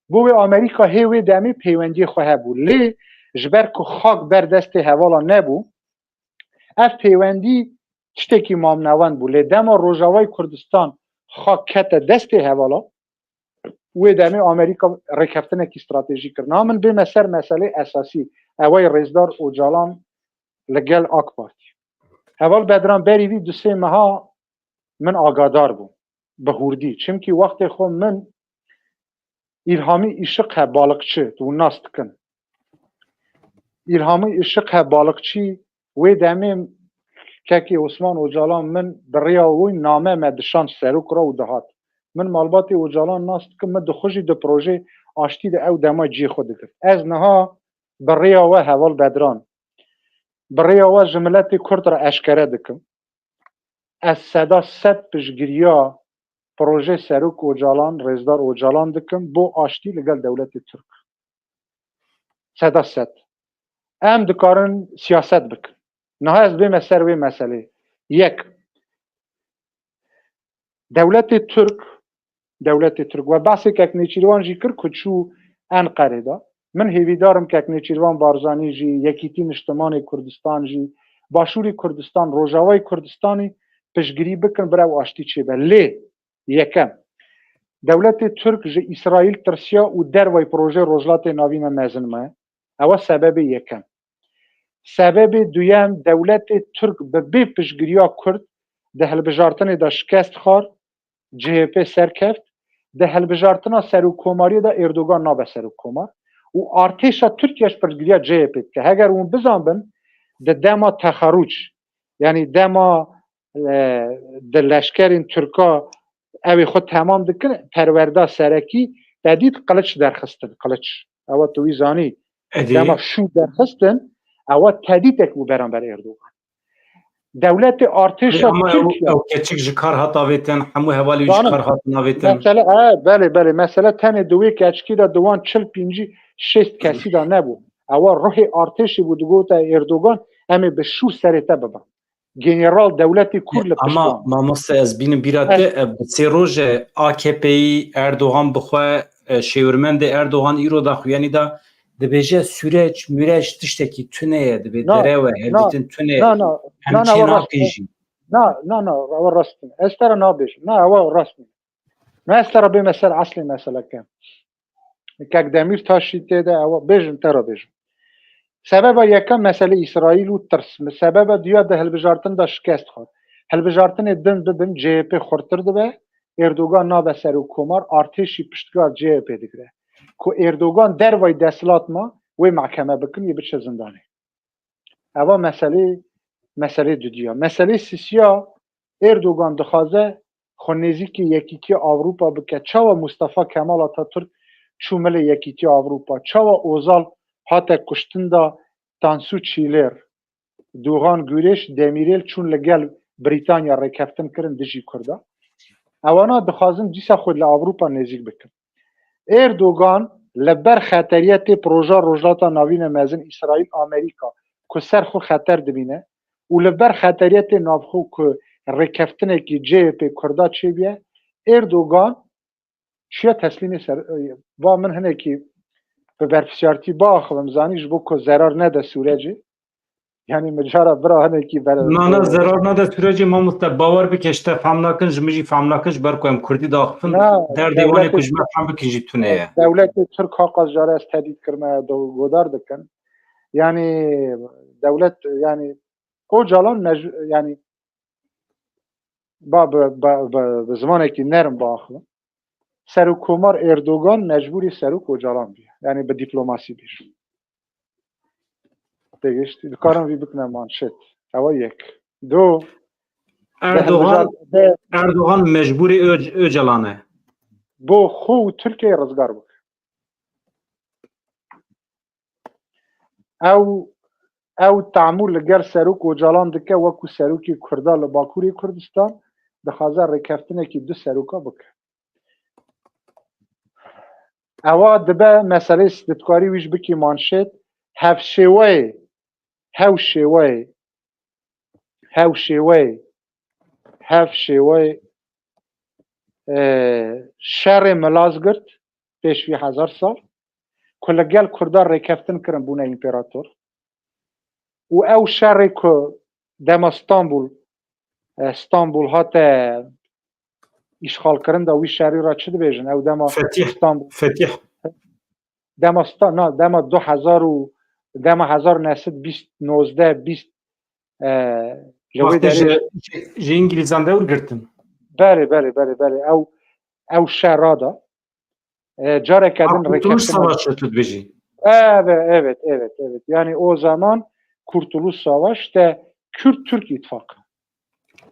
Bo wê Amerîka hê wê demê peywendiyê xwe hebû. Lê ji ber ku xak ber destê hevala nebû, ev peywendî tiştekî mamnewend bû. Lê dema Rojavayê Kurdistan xak kete destê hevala, wê demê Amerîka rêkeftinekî stratejîk kir. Niha min bême ser meselê esasî, ew ê Rêzdar Ocalan li gel AK Partî. Heval Bedran, berî vî du sê meha min agadar bû. Bi hûrdî. Çimkî wextê xwe min Îlhamî Îşiq he, balıkçı, tu nas dikin. Îlhamî Îşiq he, balıkçı, wê demê kekê Osman Ocalan min bi rêya wî name me dişand serok re û dihat. Min malbatê Ocalan nas dikim, min dixwe jî di projê aştî de ew dema cihê xwe digirt. Ez niha bi rêya we heval Bedran, bi rêya we ji miletê Kurd re eşkere dikim. Ez seda sed piştgiriya proje Serok Ocalan, Rêzdar Ocalan dikim bo aştî li gel dewletê Tirk. Seda sed. Em dikarin siyaset bikin. Niha ez bême ser wê meselê. Yek, dewletê Tirk, dewletê Tirk we behsê kek Nêçîrvan jî kir ku çû Enqerê de. Min hêvîdar im kek Nêçîrvan Barzanî jî, Yekîtî Niştimanê Kurdistan jî, Başûrê Kurdistan, Rojavayê Kurdistanî piştgirî bikin, bira ew aştî çêbe. Lê yekem, dewletê Tirk ji Îsraîl tirsiya û dervayî projeyê Rojhilatê Navîn e mezin me. Ew e sebebê yekem. Sebebê duyem, dewletê Tirk bi bê piştgiriya Kurd di hilbijartinê de şikest xwar, C H P serkeft, di hilbijartina serokkomariyê de Erdogan nabe serokkomar û artêşa Tirkiye ji piştgiriya C H P dike. Heger hûn bizanbin, di dema texerruc, yanî dema, e, di leşkerên Tirka ew ê xwe temam dikin, perwerda serekî te dît qiliç derxistin, qiliç. Ewa tu wî zanî. Êdî. Dema şû derxistin, ewa tedîtek bû beramber Erdogan. Dewletê artêşa Ama ew, Tirkiye. Ew keçik ji kar hat avêtin, hemû hevalê wî ji Bana, kar hatin avêtin. Mesele, e, belê, belê. Mesele tenê di wê keçikî de di wan çil, pêncî, şêst kesî de nebû. Ewa ruhê artêşê bû, digote Erdogan, em ê bi şûr serê te bibin. General dewletê Kurd li pişt Ama wan. Mamoste, ez bînim bîra te, ev bi sê roj e A K P'yî Erdogan bi xwe, e, şêwirmendê Erdogan îro daxuyanî da, dibêje süreç, müreç tiştekî tune ye, dibê Na, derew e, na, hevdîtin tune ye, na, na, em na, na, çê ewa rast e. naqîjîn. Na, na, na, ewa rast e. Ez te re nabêjim. Na, ewa rast e. Na, ez te re bê mesel, eslê meseleke. Kek Demîrtaş jî tê de, ewa bêjin, te re bêjim. Sebeba yekem meselê Îsraîl û tirs. Sebeba duya di hilbijartin de şikest xwar. Hilbijartinê din bidin, C H P xurtir dibe, Erdogan nabe serokkomar, artêşî piştgar C H P digire. Ku Erdogan dervayî desthilat ma, wê mehkeme bikin, yê biçe zindanê. Eva meselê, meselê dudiya. Meselê sisiya, Erdogan dixwaze xwe nêzîkî Yekîtiya Ewropa bike. Çawa Mustafa Kemal Atatürk çû milê Yekîtiya Ewropa? Çawa Ozal hate kuştin da Tansu Çiller, Doğan Güreş, Demirel çûn li gel Brîtanya rêkeftin kirin dijî Kurda? Ewana dixwazin dîsa xwe li Ewropa nêzîk bikin. Erdogan li ber xeteriyetê proja Rojhilata Navîn e mezin Îsraîl, Amerîka ku ser xwe xeter dibîne û li ber xeteriyetê navxwe ku rêkeftinekî C H P Kurda çêbûye, Erdogan çûye teslîmê ser, va min hinekî bi berpirsiyartî biaxivim, zanî ji bo ku zerar nede sûrecê. Yanî min cara bira hinekî ber- Na, na, zerar nade sürecê mamoste, bawer bike, ji te fam nakin, ji min jî fam nakin, ji ber ku em kurdî diaxifin, Na, derdê wan ê ku dewletê ji me fam bikin jî tune ye. Dewletê Tirk haqa jare ez tedît kirime, do-, godar dikin. Yanî dewlet, yanî Ocalan mec-, yanî ba bi, ba, bi, bi zimanekî nerm biaxivim. Serokkomar Erdogan mecbûrî Serok Ocalan bûye. Yanî bi dîplomasî bêjim. Têgiştî. Dikarin vî bikine manşet. Ewa yek. Do. Erdogan, Erdogan mecbûrî Öc-, Öcalan e. Bo xwe û Tirkiyeyê rizgar bike. Ew, ew tamûr li gel Serok Ocalan dike, wekû serokê Kurda li Bakurê Kurdistan, dixwaze rêkeftinekî du seroka bike. Ewa dibe meselê s-, dikarî wî ji bikî manşêt, hevşêweyê, hewşêweyê, hewşêweyê, hevşêweyê, e, şerê Malazgirt, pêş vî hezar sal, ku li gel Kurda rêkeftin kirin, bûne împerator. Û ew şerê ku dema Stanbul, e, Stanbul hate îşxalkirin de, wî şerî re çi dibêjin? Ew dema Fetih, Stanbul, Fetih. Dema Sta-, na, dema du hezar û, dema hezar neh sed bîst, nozdeh, bîst, e, ji wê Wextê derê ji, ji, ji Îngilîzan dewr girtin. Belê, belê, belê, belê. Ew, ew şera da. E, careke Ha, din Kurtuluş rêkeftina Savaşı tu dibêjî. Evet, evet, evet, evet. Yani o zaman Kurtuluş Savaş te Kürt-Türk ittifakı.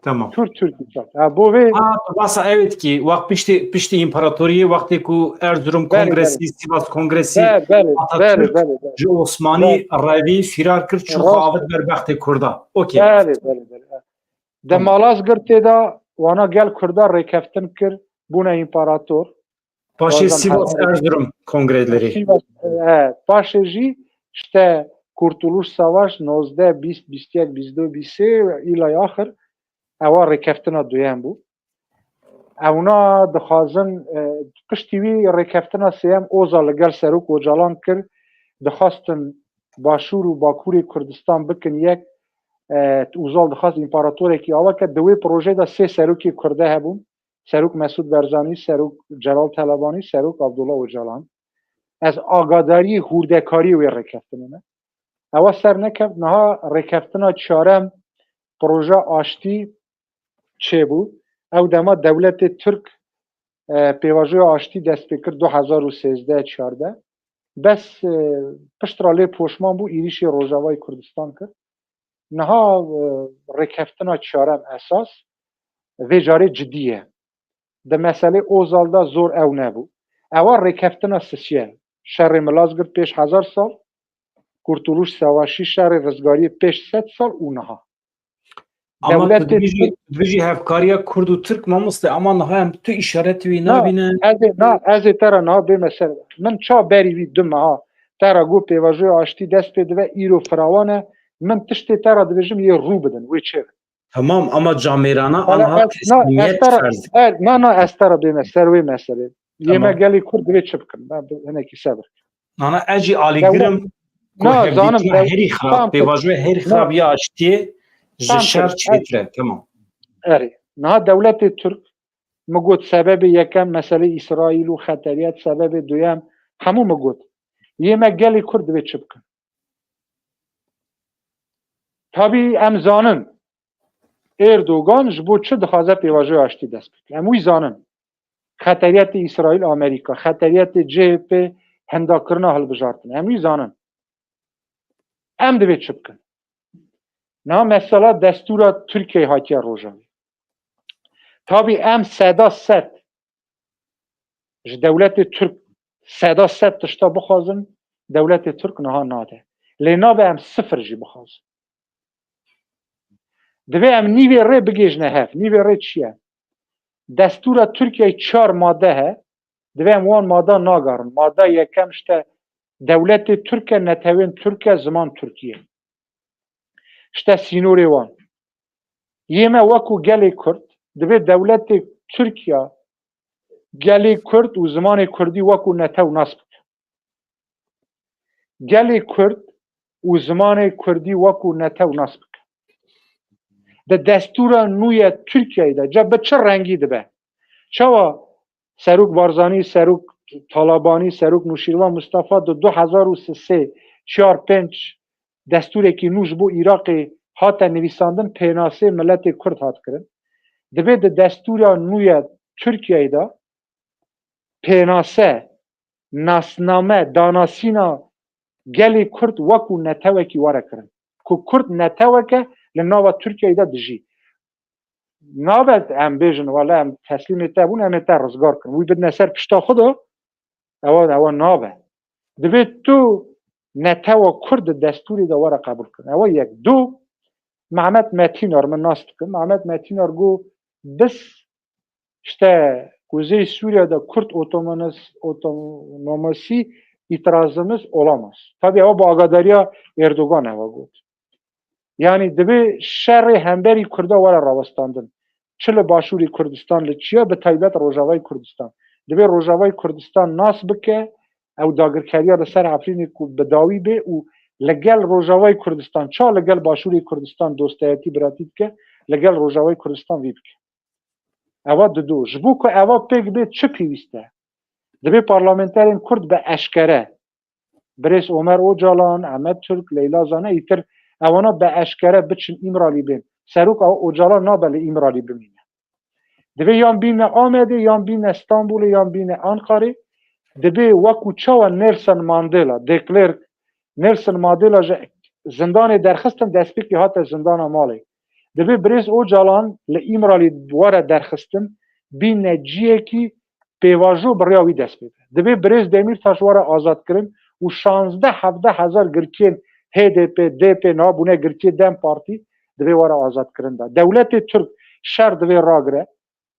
Tamam. Kürt-Türk ittifakı. Ha, bo vê Ha, tu basa evet ki, wak piştî, piştî împaratoriyê, wextê ku Erzurum Belê, Kongresi, belê. Sivas Kongresi, Be-, belê, Atatürk belê, belê, belê. ji Osmanî Belê. revî firar kir, çû Rast. xwe avêt ber bextê Kurda. Okey. Belê, belê, belê. De Tamam. Malazgirtê de wana gel Kurda rêkeftin kir, bûne împarator. Paşê Bazen Sivas her- Erzurum kongreleri. Sivas, e, paşê jî işte Kurtuluş Savaş nozdeh, bîst, bîst yek, bîst du, bîst sê îla axir ewa rêkeftina duyem bû. Ewna dixwazin, e, piştî wî rêkeftina sêyem Ozal li gel Serok Ocalan kir. dixwastin Başûr û Bakurê Kurdistan bikin yek, e, Ozal dixwast împaratorekî ava ke, di wê projeyê de sê serokê Kurde hebûn. Serok Mesûd Barzanî, Serok Celal Telebanî, Serok Abdullah Ocalan. Ez agadariyê hûrdekariyê wê rêkeftinê me. Ewa ser nekeft, niha rêkeftina çarem proje aştî çêbû. Ew dema dewletê Tirk, e, pêvajoya aştî dest pê kir du hezar û sêzdeh çardeh. Bes, e, pişt ra lê poşman bû, êrîşê Rojavayê Kurdistan kir. Niha, e, rêkeftina çarem esas vê carê cidî ye. Di meselê Ozal de zor ew nebû. Ewa rêkeftina sisiye. Şerê Milazgirt pêş hezar sal, Kurtuluş Savaşı, şerê rizgariyê pêş sed sal û niha. Ama tu Dewletê dibêjî, Tirk dibêjî hevkariya Kurd û Tirk, mamoste, ama niha em tu îşaretê wî Na, nabînin. ez ê, na, ez ê te re niha bême ser. Min ça berî vî du meha te re got pêvajoya aştî dest pê dibe, îro firawan e. Min tiştê te re dibêjim yê rû bidin, wê çêbin. Tamam, ama camêrana Wala anha ez, na, ez teslîmiyet te re, ferz. er, na, na, ez te re bême ser wê meselê. Yê me Tamam. gelê Kurd divê çi bikin? Ben bi-, hinekî sebir. Nana ez jî alîgir Dewlet im ku Na, zanim, hevdîtina dew-, herî xirab, tam kir. pêvajoya herî Na. xirab ya aştiyê ji Tam şer kir. çêtir e. Tamam. Erê. Niha dewletê Tirk, min got sebebê yekem meselê Îsraîl û xeteriyet, sebebê duyem hemû min got. Yê me gelê Kurd divê çi bikin? Tabî em zanin Erdogan ji bo çi dixwaze pêvajoya aştî dest pê bike. Em wî zanin. Xeteriyetê Îsraîl, Amerîka, xeteriyetê C H P, hindakirina hilbijartin. Em wî zanin. Em divê çi bikin? Niha mesela destûra Tirkiyeyê hatiye rojevê. Tabî em seda sed ji dewletê Tirk seda sed tişta bixwazin, dewletê Tirk niha nade. Lê nabe em sifir jî bixwazin. Divê em nîvê rê bigêjine hev. Nîvê rê çi ye? Destûra Tirkiyeyê çar made he. Divê em wan mada nagarin. Mada yekem işte dewletê Tirk e, netewên Tirk e, ziman Tirkî ye. İşte sînorê wan. Yê me wekû gelê Kurd, divê dewletê Tirkiye gelê Kurd û zimanê Kurdî wekû netew nas bike. Gelê Kurd û zimanê Kurdî wekû netew nas bike. Di destûra nû ye Tirkiyeyê de, ca bi çi rengî dibe? Çawa Serok Barzanî, Serok Talabanî, Serok Nûşîrvan Mustafa di du hezar û sê, çar, pênc destûrekî nû ji bo Iraqê hate nivîsandin, pênasê miletê Kurd hat kirin. Divê di destûra nû ye Tirkiyeyê de pênase, nasname, danasîna gelê Kurd wekû netewekî were kirin. Ku Kurd netewek e li nava Tirkiyeyê de dijî. Nabe em bêjin, wele em teslîmê te bûn, em ê te rizgar kirin. Wî bidine ser pişta xwe de, ewa, ewa nabe. Divê tu netewa Kurd di destûrê de were qebûl kirin. Ewa yek. Du, Mehmet Metînar, min nas dikim. Mehmet Metînar got, biz işte Kuzey Suriye'de Kürt otonomisi, otonomisi itirazımız olamaz. Tabii ewa bi agadariya Erdogan ewa got. Yani divê şerê hemberî Kurda were rawestandin. Çi li Başûrê Kurdistan li çiya, bi taybet Rojavayê Kurdistan. Divê Rojavayê Kurdistan nas bike, ew dagirkeriya li ser Efrînê ku bi dawî bê û li gel Rojavayê Kurdistan, ça li gel Başûrê Kurdistan dostayetî biratî dike, li gel Rojavayê Kurdistan vî bike. Ewa dido. Ji bo ku ewa pêk bê çi pêwîst e? Divê parlamenterên Kurd bi eşkere, birêz Omer Ocalan, Ehmed Türk, Leyla Zane, îtir ewana bi eşkere biçin Îmralî bên. Serok ew Ocalan nabe li Îmralî bimîne. Divê yan bîne Amedê, yan bîne Stenbolê, yan bîne Ankarê. Divê wekû çawa Nelson Mandela, de Klerk, Nelson Mandela ji zindanê derxistin, destpêkê hate zindana malê. Divê birêz Ocalan li Îmralî were derxistin, bîne ciyekî pêvajo bi rêya wî dest pê be. Divê birêz Demîrtaş were azadkirin û şazdeh hevdeh hezar girkiyên H D P, D P, niha bûne girkiyê dem Partî, divê were azadkirin de. Dewletê Tirk şer divê ragire,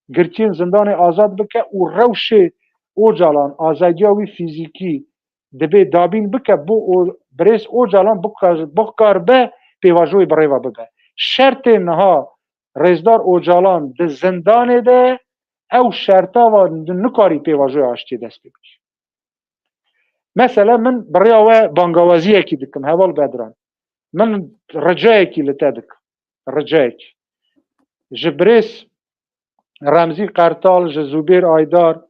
girkiyên zindanê azad bike û rewşê Ocalan, azadiya wî fîzîkî divê dabîn bike, bo o, birêz Ocalan bikar, bikar be pêvajoyê bi rêva bibe. Şertê niha Rêzdar Ocalan di zindanê de, ew şerta va nikarî pêvajoya aştiyê dest pê bikî. Mesela min bi rêya we bangawaziyekî dikim, heval Bedran. Min ricayekî li te dikim. Ricayekî. Ji birêz Remzî Qertal, ji Zûbêr Aydar,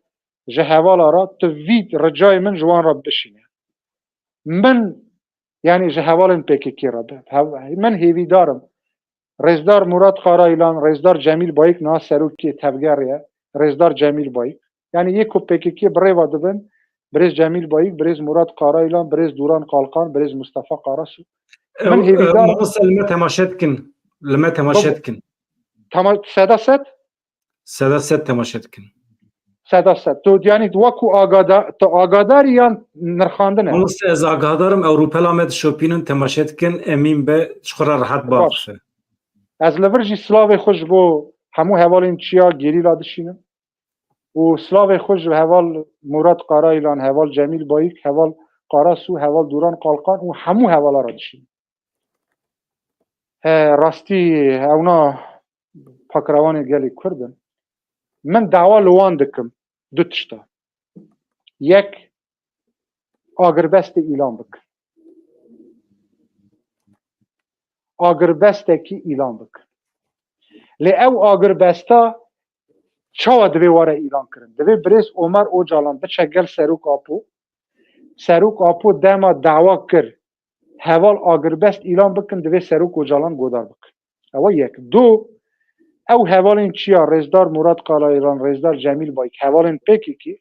ji hevala re, tu vî ricayê min ji wan re bişîne. Min, yanî ji hevalên P K K re be. Hev-, min hêvîdar im. Rêzdar Murat Karayilan, Rêzdar Cemîl Bayik niha serokê tevgerê ye. Rêzdar Cemîl Bayik. Yanî yê ku P K K bi rê ve dibin, birêz Cemîl Bayik, birêz Murat Karayilan, birêz Duran Kalkan, birêz Mustafa Karasu. Min Ew, e, hêvîdar mamoste li me temaşe dikin. Li me temaşe Babo. dikin. Tema-, seda sed? Seda sed temaşe dikin. Seda sed. Tu, yanî, wekû agada-, tu agadarî yan nirxandin e? Mamoste, ez agadar im, ew rûpela me dişopînin, temaşe dikin, emîn be, ji xwe re rehet Baş. bavêje. Ez li vir jî silavê xwe ji bo hemû hevalên Çiya Gerîla dişînim. Û silavê xwe ji heval Murat Karayilan, heval Cemîl Bayik, heval Karasu, heval Duran Kalkan û hemû hevala re dişînim. He, rastî ewna pakrewanê gelê Kurd in. Min dawa li wan dikim du tişta. Yek, agirbestê îlan bikin. Agirbestekî îlan bikin. Lê ew agirbesta çawa divê were îlan kirin? Divê birêz Omer Ocalan biçe gel Serok Apo. Serok Apo dema dawa kir, heval agirbest îlan bikin, divê Serok Ocalan godar bikin. Ew e yek. Du, ew hevalên Çiya, Rêzdar Murat Karayilan, Rêzdar Cemîl Bayik, hevalên P K K,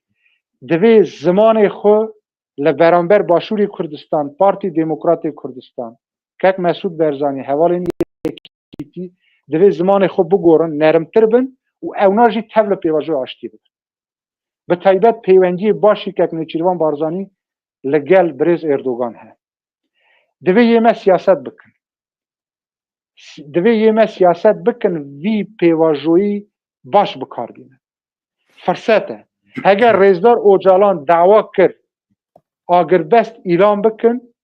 divê zimanê xwe li beramber Başûrê Kurdistan, Partî Demokratê Kurdistan, Kek Mesûd Barzanî, hevalên Yekîtî, divê zimanê xwe bigorin, nermtir bin û ewna jî tev li pêvajoya aştiyê bibin. Bi taybet peywendiyê baş jî Kek Nêçîrvan Barzanî li gel birêz Erdogan heye. Divê yê me siyaset bikin. S-, divê yê me siyaset bikin, vî pêvajoyî baş bi kar bînin. Firset e. Heger Rêzdar Ocalan dawa kir agirbest îlan bikin,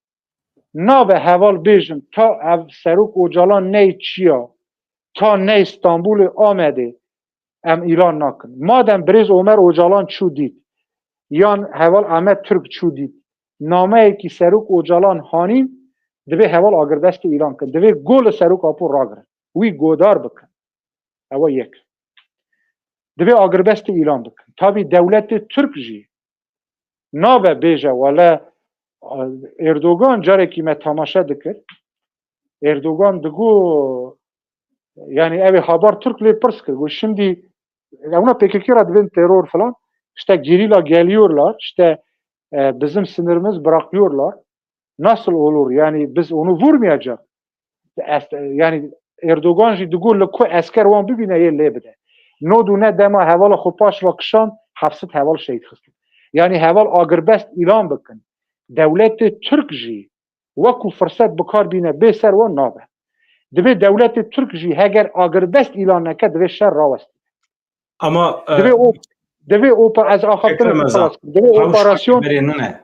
nabe heval bêjin ta ev Serok Ocalan ney Çiya, ta ney Stenbolê, Amedê, em îlan nakin. Madem birêz Omer Ocalan çû dît, yan heval Ahmet Türk çû dît, nameyekî Serok Ocalan hanîn, divê heval agirbestê îlan kin. Divê go li Serok Apo ragirin. Wî godar bikin. Ew e yek. Divê agirbestê îlan bikin. Tabî dewletê Tirk jî nabe bêje, wele, e, Erdogan carekî me temaşe dikir. Erdogan digo, yani ev ê haber Türk lê pirs kir. Got, şimdi, ewna P K K ra divên terör falan, işte gerilla geliyorlar, işte, e, bizim sınırımız bırakıyorlar. Nasıl olur? Yani biz onu vurmayacak. Es-, yani Erdogan jî digo li ku esker wan bibîne yê lê bide. Nod û ne dema hevala xwe paş ve kişand, heft sed heval şehîd xistin. Yani heval agirbest îlan bikin. Dewletê Tirk jî wekû firset bi kar bîne bê ser wan nabe. Divê dewletê Tirk jî heger agirbest îlan neke, divê şer rawestîne. Ama, e, Divê o, divê opa-, ez axaftin Ekrem Eza, xelas kim. Divê rewşa operasyon berê nine.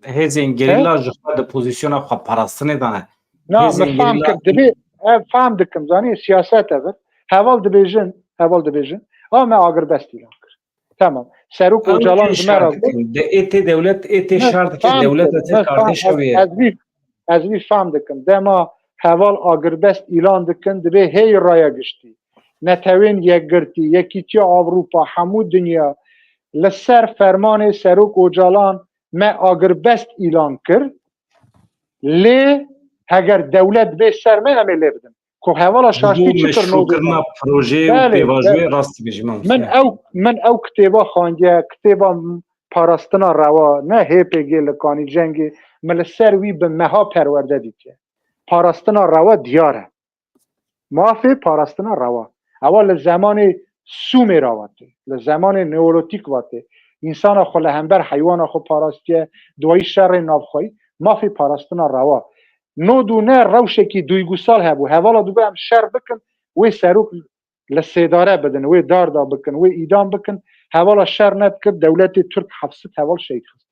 Hêzên He? gerîla ji xwe di pozîsyona xwe parastinê de ne. Na, Hêzên min fam gerîla kir. Divê ev fam dikim, zanî, siyaset ev e. Heval dibêjin, heval dibêjin. A me agirbest îlan kir. Tamam. Serok Ew Ocalan tê ji me şer re dikin. De ê tê dewlet, ê tê Ne, şer dike, fam dewlet kir, e tê ne, fam, kardeşa ez, wê ye. ez vî, ez vî fam dikim. Dema heval agirbest îlan dikin, divê hêy raya giştî. Netewên Yekgirtî, Yekîtiya Ewropa, hemû dinya li ser fermanê Serok Ocalan me agirbest îlan kir. Lê heger dewlet bê ser me, em ê lê bidin. Ku hevala Ji bo şaştî çi kir nod û ne? meşrûkirina projeyê û Belê, pêvajoyê belê. rast dibêjî, mamoste. Min ew, min ew kitêba xandiye, kitêba parastina rewa, ne H P G li kanî cengê, min li ser wî bi meha perwerde dîtiye. Parastina rewa diyar e. Mafê parastina rewa. Ewa li zemanê Sûmêra ve tê, li zemanê Neolotîk ve tê. Însana xwe li hember heywana xwe parastiye, duwayî şerê navxweyî, mafê parastina rewa. Nod û ne rewşekî duygusal hebû. Hevala digot em şer bikin, wê serok li sêdare bidin, wê darda bikin, wê îdam bikin. Hevala şer nedikir, dewletê Tirk heft sed heval şehîd xist.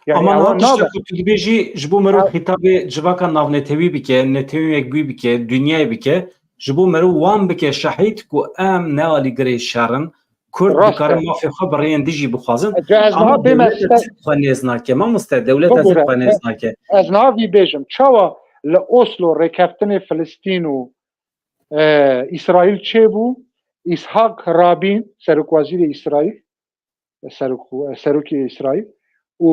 Yani Ama ewa niha tişta nabe. ku tu dibêjî, ji bo meriv Ha. xîtabê civaka navnetewî bike, Netewên Yekbûyî bike, dinyayê bike, ji bo meriv wan bike şehîd ku em ne alîgirê şer in, Kurd dikare mafê xwe bi rêyên dijî bixwazin. Ca ez niha bême Dewleta Tirk xwe nêz nake. Mamoste, dewleta Tirk xwe nêz nake. Ez niha vî bêjim. Çawa li Oslo rêkeftinê Filistîn û, e, Îsraîl çêbû? Îshak Rabîn, serokwezîrê Îsraîl, serok-, serokê Îsraîl û,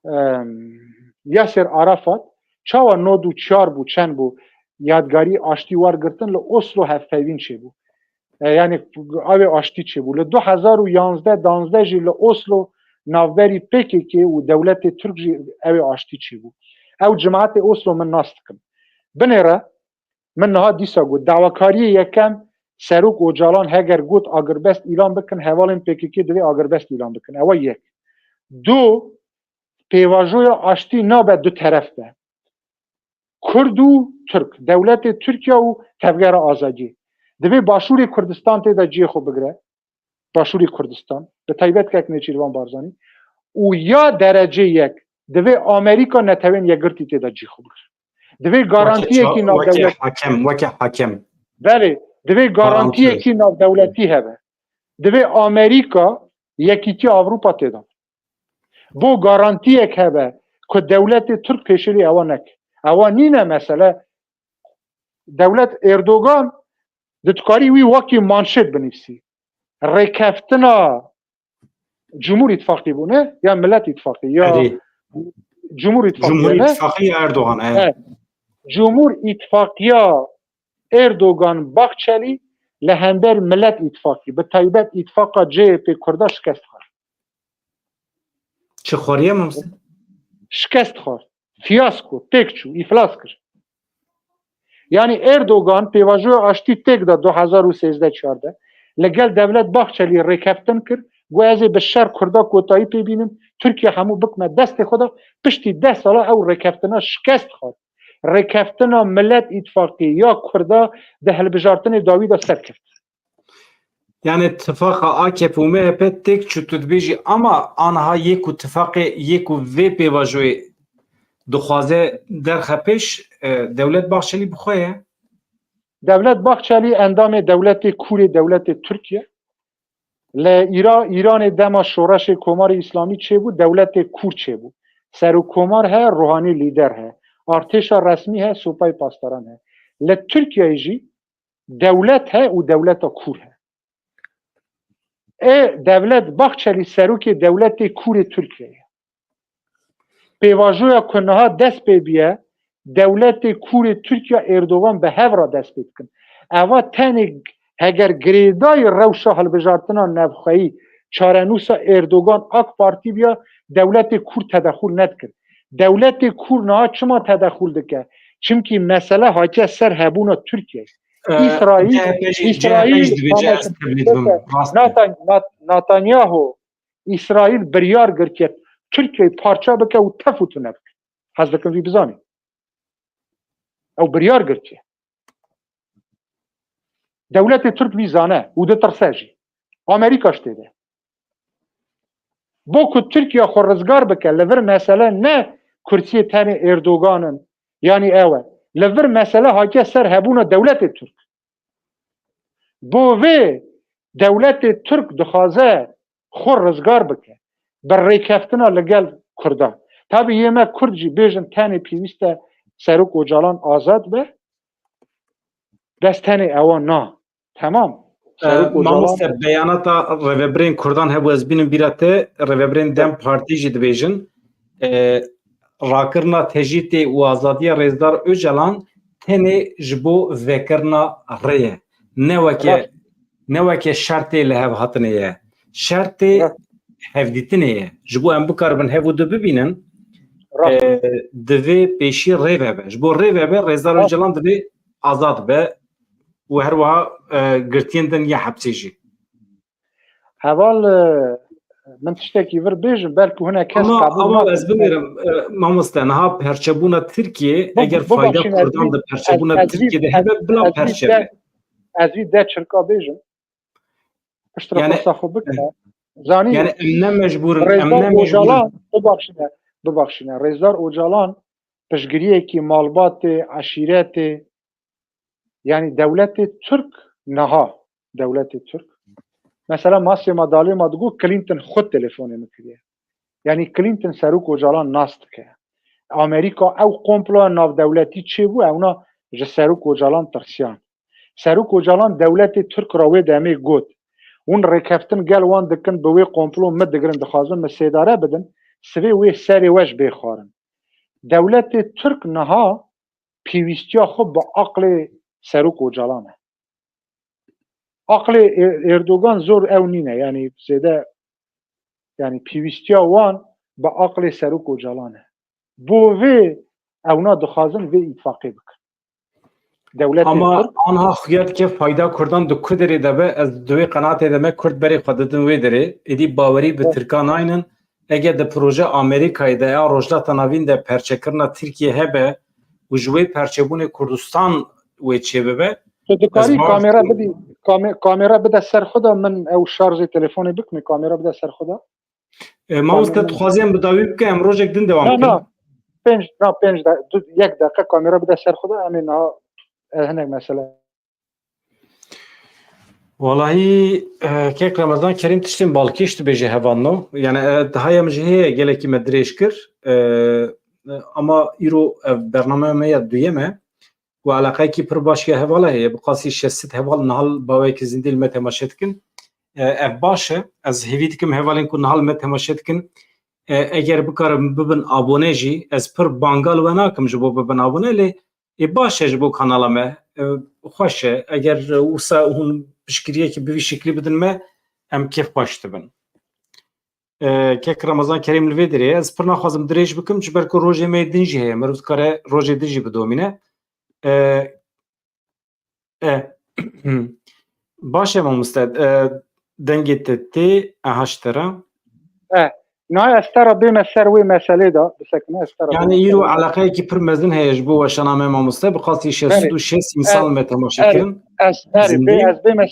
em, Yasser Arafat çawa nod û çar bû, çend bû, yadgarî aştî wergirtin, li Oslo hevpeyvîn çêbû. E, yani ew ê aştî çêbû. Li du hezar û yanzdeh danzdeh jî li Oslo navberî P K K û dewletê Tirk jî ew ê aştî çêbû. Ew cimatê Oslo min nas dikim. Binêre, min niha dîsa got, dawakariyê yekem, Serok Ocalan heger got agirbest îlan bikin, hevalên P K K divê agirbest îlan bikin. Ewa yek. Du, pêvajoya aştî nabe du teref be. Kurd û Tirk, dewletê Tirkiye û Tevgera Azadiyê. Divê Başûrê Kurdistan tê de cihê xwe bigire. Başûrê Kurdistan, bi taybet kek Nêçîrvan Barzanî, û ya derecê yek divê Amerîka Netewên Yekgirtî tê de cî xwe bigire. Divê garantiyekî navdewletî. Weke hakem, weke hakem. Belê, divê garantiyekî navdewletî hebe. Divê Amerîka, Yekîtiya Ewropa tê de. Bo garantiyek hebe ku dewletê Tirk pêşerî ewa neke. Ewa nîne mesele. Dewlet Erdogan, di dikarî wî wekî manşet binivîsî. Rêkeftina Cumhur Îttifaqî bûne ya Millet Îttifaqî ya Erê. Cumhur Îttifaqî Cumhur ne? Îttifaqî ya Erdogan, e. Evet. Cumhur Îttifaqiya Erdogan Bahçeli li hember Millet Îttifaqî, bi taybet Îttifaqa C H P Kurda şikest xwar. Çi xwariye mamoste? Şikest xwar. Fiyasko, têk çû, îflas kir. Yani Erdogan pêvajoya aştî têk da du hezar û sêzdeh çardeh. Li gel Devlet Bahçelî rêkeftin kir. Got ez ê bi şer Kurda kotayî pê bînim. Tirkiye hemû bikme destê xwe de. Piştî deh sala ew rêkeftina şikest xwar. Rêkeftina Millet Îttifaqî ya Kurda di hilbijartinê dawî de serkeft. Yani tifaqa A K P û M H P têk çû tu dibêjî, ama anha yê ku tifaqê, yê ku vê pêvajoyê dixwaze derxe pêş, e, Dewlet Bahçelî bi xwe ye? Devlet Bahçelî endamê dewletê kûrê dewletê Tirkiye. Li Îra-, Îranê dema şoreşê Komarê Îslamî çêbû, dewletê kûr çêbû. Serokkomar he, ruhanî lîder he. Artêşa resmî he, supay pasdaran he. Li Tirkiyeyê jî dewlet he û dewleta kûr he. Ê Devlet Bahçelî serokê dewletê kûrê Tirkiyeyê ye. Pêvajoya ku niha dest pê bûye, dewletê kûrê Tirkiye Erdogan bi hev re dest pê dikin. Eva tenê heger girêdayî rewşa hilbijartina navxweyî, çarenûsa Erdogan A K Partî bûya, dewletê kûr tedexûl nedikir. Dewletê kûr niha çima tedexûl dike? Çimkî mesele hatiye ser hebûna Tirkiyeyê. Ee, Îsraîl, C H P jî, Îsraîl, C H P jî dibêje ez tevlî dibim. Rast e. Natan-, Nat-, Netanyahu, Îsraîl biryar girtiye Tirkiyeyê parça bike û tef û tune bike. Hez dikim vî bizanî. Ew biryar girtiye. Dewletê Tirk vî zane û ditirse jî. Amerîka ji tê de. Bo ku Tirkiye xwe rizgar bike, li vir mesele ne kursiyê tenê Erdogan in, yanî ew e. Li vir mesele hatiye ser hebûna dewletê Tirk. Bo vê dewletê Tirk dixwaze xwe rizgar bike bi rêkeftina li gel Kurdan. Tabî yê me Kurd jî bêjin tenê pêwîst e Serok Ocalan azad be. Bes tenê ewa na. Temam. Ee, Serok Ocalan. Mamoste, beyanata rêvebirên Kurdan hebû, ez bînim bîra te, rêvebirên DEM Partî jî dibêjin. Ee, rakirina tecrîdê û azadiya Rêzdar Ocalan tenê ji bo vekirina rê ye. Ne weke, Rast. Ne weke şertê lihevhatinê ye. Şertê Rast. Hevdîtinê ye. Ji bo em bikaribin hev û du bibînin, Rast. E, divê pêşî rê vebe. Ji bo rê vebe, Rêzdar Rast. Ocalan divê azad be û her wiha, e, girtiyên din ya hepsê jî. Heval, e, min tiştekî vir bêjim, belkî hune kes Ama, qebûl ama nakin. Ez binêrim, e, mamoste, niha perçebûna Tirkiyê, Bib-, eger fayda bibexşîne, ez Kurdan vî, de perçebûna ez vî, Tirkiyê de ez, hebe, bila ez vî perçe de, be. Ez vî de çirka bêjim. Piştre Yani, pirsa xwe bike. Zanî, yani, em ne mecbûr in, em Rêzdar ne mecbûr in. Ocalan, bibexşîne, bibexşîne. Rêzdar Ocalan piştgiriyekî malbatê, eşîretê, yani dewletê Tirk niha, dewletê Tirk Mesela Masê Madalê ma digot Clinton xwe telefonê min kiriye. Yanî Clinton Serok Ocalan nas dike. Amerîka ew komploya navdewletî çêbû, ewna ji Serok Ocalan tirsiyan. Serok Ocalan dewletê Tirk ra wê demê got, hûn rêkeftin gel wan dikin, bi wê komplo min digirin, dixwazin min sêdare bidin, sivê wê serê we ji bê xwarin. Dewletê Tirk niha pêwîstiya xwe bi aqlê Serok Ocalan e. Aqlê Ê-, Erdogan zor ew nîne, yanî zêde, yanî pêwîstiya wan bi aqlê Serok Ocalan e. Bo vê ewna dixwazin vê îtifaqê bikin. Dewletê Ama Tirk anha xuya dike fayda Kurdan di ku derê de be, ez di wê qenaatê de me, Kurd berê xwe didin wê derê. Êdî bawerî bi Evet. Tirkan naynin. Ege di proje Amerîkayê de ya Rojhilata Navîn de perçekirina Tirkiye hebe û ji wê perçebûnê Kurdistan wê çêbibe, Tu ez dikarî bawer kamera dikim. bidî, kame-, kamera bide ser xwe de, min ew şarjê telefonê bikime, kamera bide ser xwe de. E, mamoste, Kamera tu xwazî em bi dawî bike, em rojek din dewam Na, bikin. na. Pênc, na, pênc de, du, yek deqe kamera bide ser xwe de, em ê niha, e, hinek mesele. Walahî, e, kek Remezan Kerîm tiştên balkêş dibêje hevalno. Yani, e, daha em jî heye gelekî me dirêj kir. E, e, ama îro ev bername me ya duyem e. Û eleqeyekî pir baş ya hevala heye. Bi qasî şeş sed heval niha li baweyekî zindî li me temaşe dikin. E, ev baş e. Ez hêvî dikim hevalên ku niha li me temaşe dikin, e, eger bikarin bibin abone jî, ez pir banga li we nakim ji bo bibin abone, lê ê baş e ji bo kanala me. E, xweş e. Eger wisa hûn piştgiriyekî bi vî şeklî bidin me, em kêfxweş dibin. E, kek Ramazan Kerîm li vê derê ye. Ez pir naxwazim dirêj bikim, ji ber ku rojê me yê din jî heye. Meriv dikare rojê din jî bidomîne. E, e, baş e mamoste. E, dengê te tê, aha ji te re. E, niha ez te re bême ser wê meselê de, bisekine ez te re Yani bême îro ser wê. eleqeyekî pir mezin heye ji bo weşana me mamoste. Bi qasî şeş sed û şeş Belê. însal me temaşe Belê. kirin. Ez, belê, Zindî. bê-, ez bême,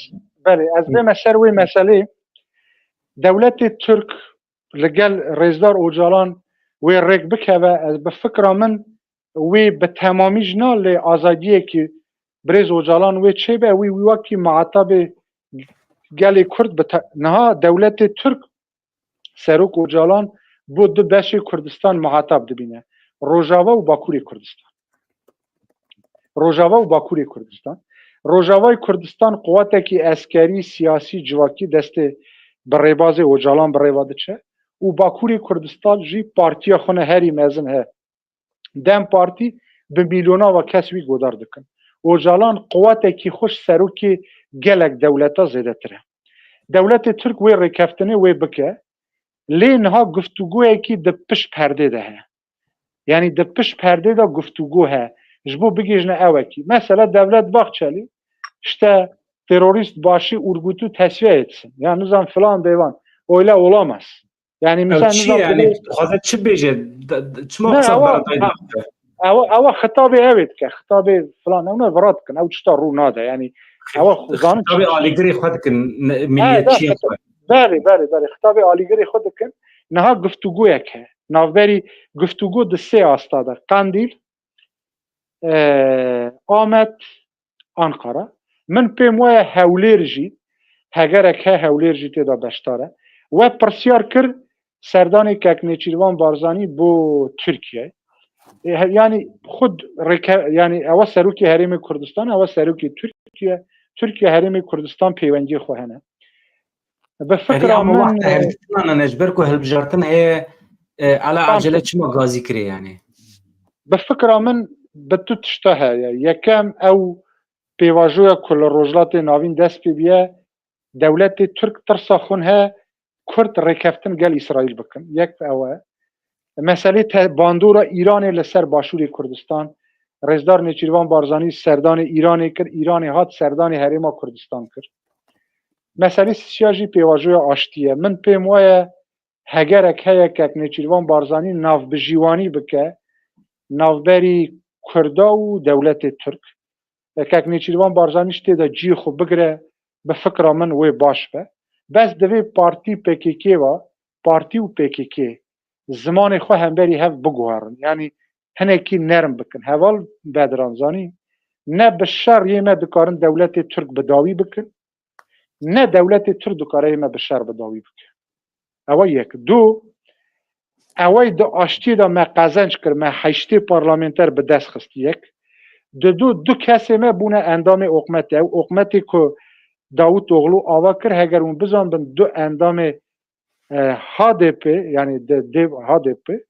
belê, ez bême ser wê meselê. Dewletê Tirk li gel Rêzdar Ocalan wê rêk bikeve, ez bi fikra min wê bi temamî jî na, lê azadiyekî birêz Ocalan wê çêbe, wî, wî wekî muhatabê gelê Kurd bi te-, niha dewletê Tirk Serok Ocalan bo du beşê Kurdistan muhatab dibîne. Rojava û Bakurê Kurdistan. Rojava û Bakurê Kurdistan. Rojavayê Kurdistan quwetekî eskerî, siyasî, civakî destê bi rêbazê Ocalan bi rêva diçe û Bakurê Kurdistan jî partiya xwe ne herî mezin he. DEM Partî bi mîlyona ve kes wî godar dikin. Ocalan quwetekî xwe ji serokê gelek dewleta zêdetir e. Dewletê Tirk wê rêkeftinê wê bike, lê niha guftûgoyekî di pişt perdê de heye. Yanî di pişt perdê de guftûgo heye. Ji bo bigihîjne ewekî. Mesela Devlet Bahçelî işte terorist başî urgutu tesfiye etsin. Ya nizam filan bêvan. Öyle olamaz. Yani Ew mesela çi ye nizam yani? Dixwaze çi bêje? De- de- Çima Ne, qisa ewa, beredayî ha, dixwe? ewa, ewa xitabê ew ê dike. Xitabê filan ew ne virat dikin. Ew tişta rû nade. Yani ewa zanin Xitabê alîgirê xwe dikin, ne- He, da milliyetçiyê xita-, xwe. Belê, belê, belê. Xitabê alîgirê xwe dikin. Niha guftûgoyek heye. Navberî guftûgo di sê asta de. Qendîl, e, Amed, Anqara. Min pêm waya Hewlêr jî, hegerek he Hewlêr jî tê de beşdar e. We pirsyar kir serdanê kek Nêçîrvan Barzanî bo Tirkiye. E, he-, yanî xud rêke-, yanî ewa serokê Herêmê Kurdistan, ewa serokê Tirkiye, Tirkiye Herêmê Kurdistan pêwendiyê xwe hene. Bi Erê fikra ama min, wexta e, hilbijartina ne, ji ber ku hilbijartin heye, e, ala Tam acele çima gazî kirê yani? Bi fikra min bi tu tişta heye. Yekem ew pêvajoya ku li Rojhilatê Navîn dest pê biye, dewletê Tirk tirsa xwin he Kurd rêkeftin gel Îsraîl bikin. Yek ew e. Meselê te-, bandora Îranê li ser Başûrê Kurdistan. Rêzdar Nêçîrvan Barzanî serdanê Îranê kir, Îranê hat serdanê Herêma Kurdistan kir. Meselê sisiya jî pêvajoya aştî ye. Min pêm waye hegerek heye kek Nêçîrvan Barzanî navbijîwanî bike navberî Kurda û dewletê Tirk. Kek Nêçîrvan Barzanî ji tê de cihê xwe bigire, bi fikra min wê baş be. Bes divê partî P K K ve, partî û P K K zimanê xwe hemberî hev biguherin. Yanî hinekî nerm bikin. Heval Bedran zanî, ne bi şer yê me dikarin dewletê Tirk bi dawî bikin, ne dewletê Tirk dikare me bi şer bi dawî bike. Ewa yek. Du, ewa di aştiyê de me qezenc kir, me heştê parlamenter bi dest xist yek. Di du, du kesê me bûne endamê oqmetê. Ew oqmetê ku Davutoglu ava kir, heger hûn bizanbin du endamê, e, H D P, yani de, dev H D P,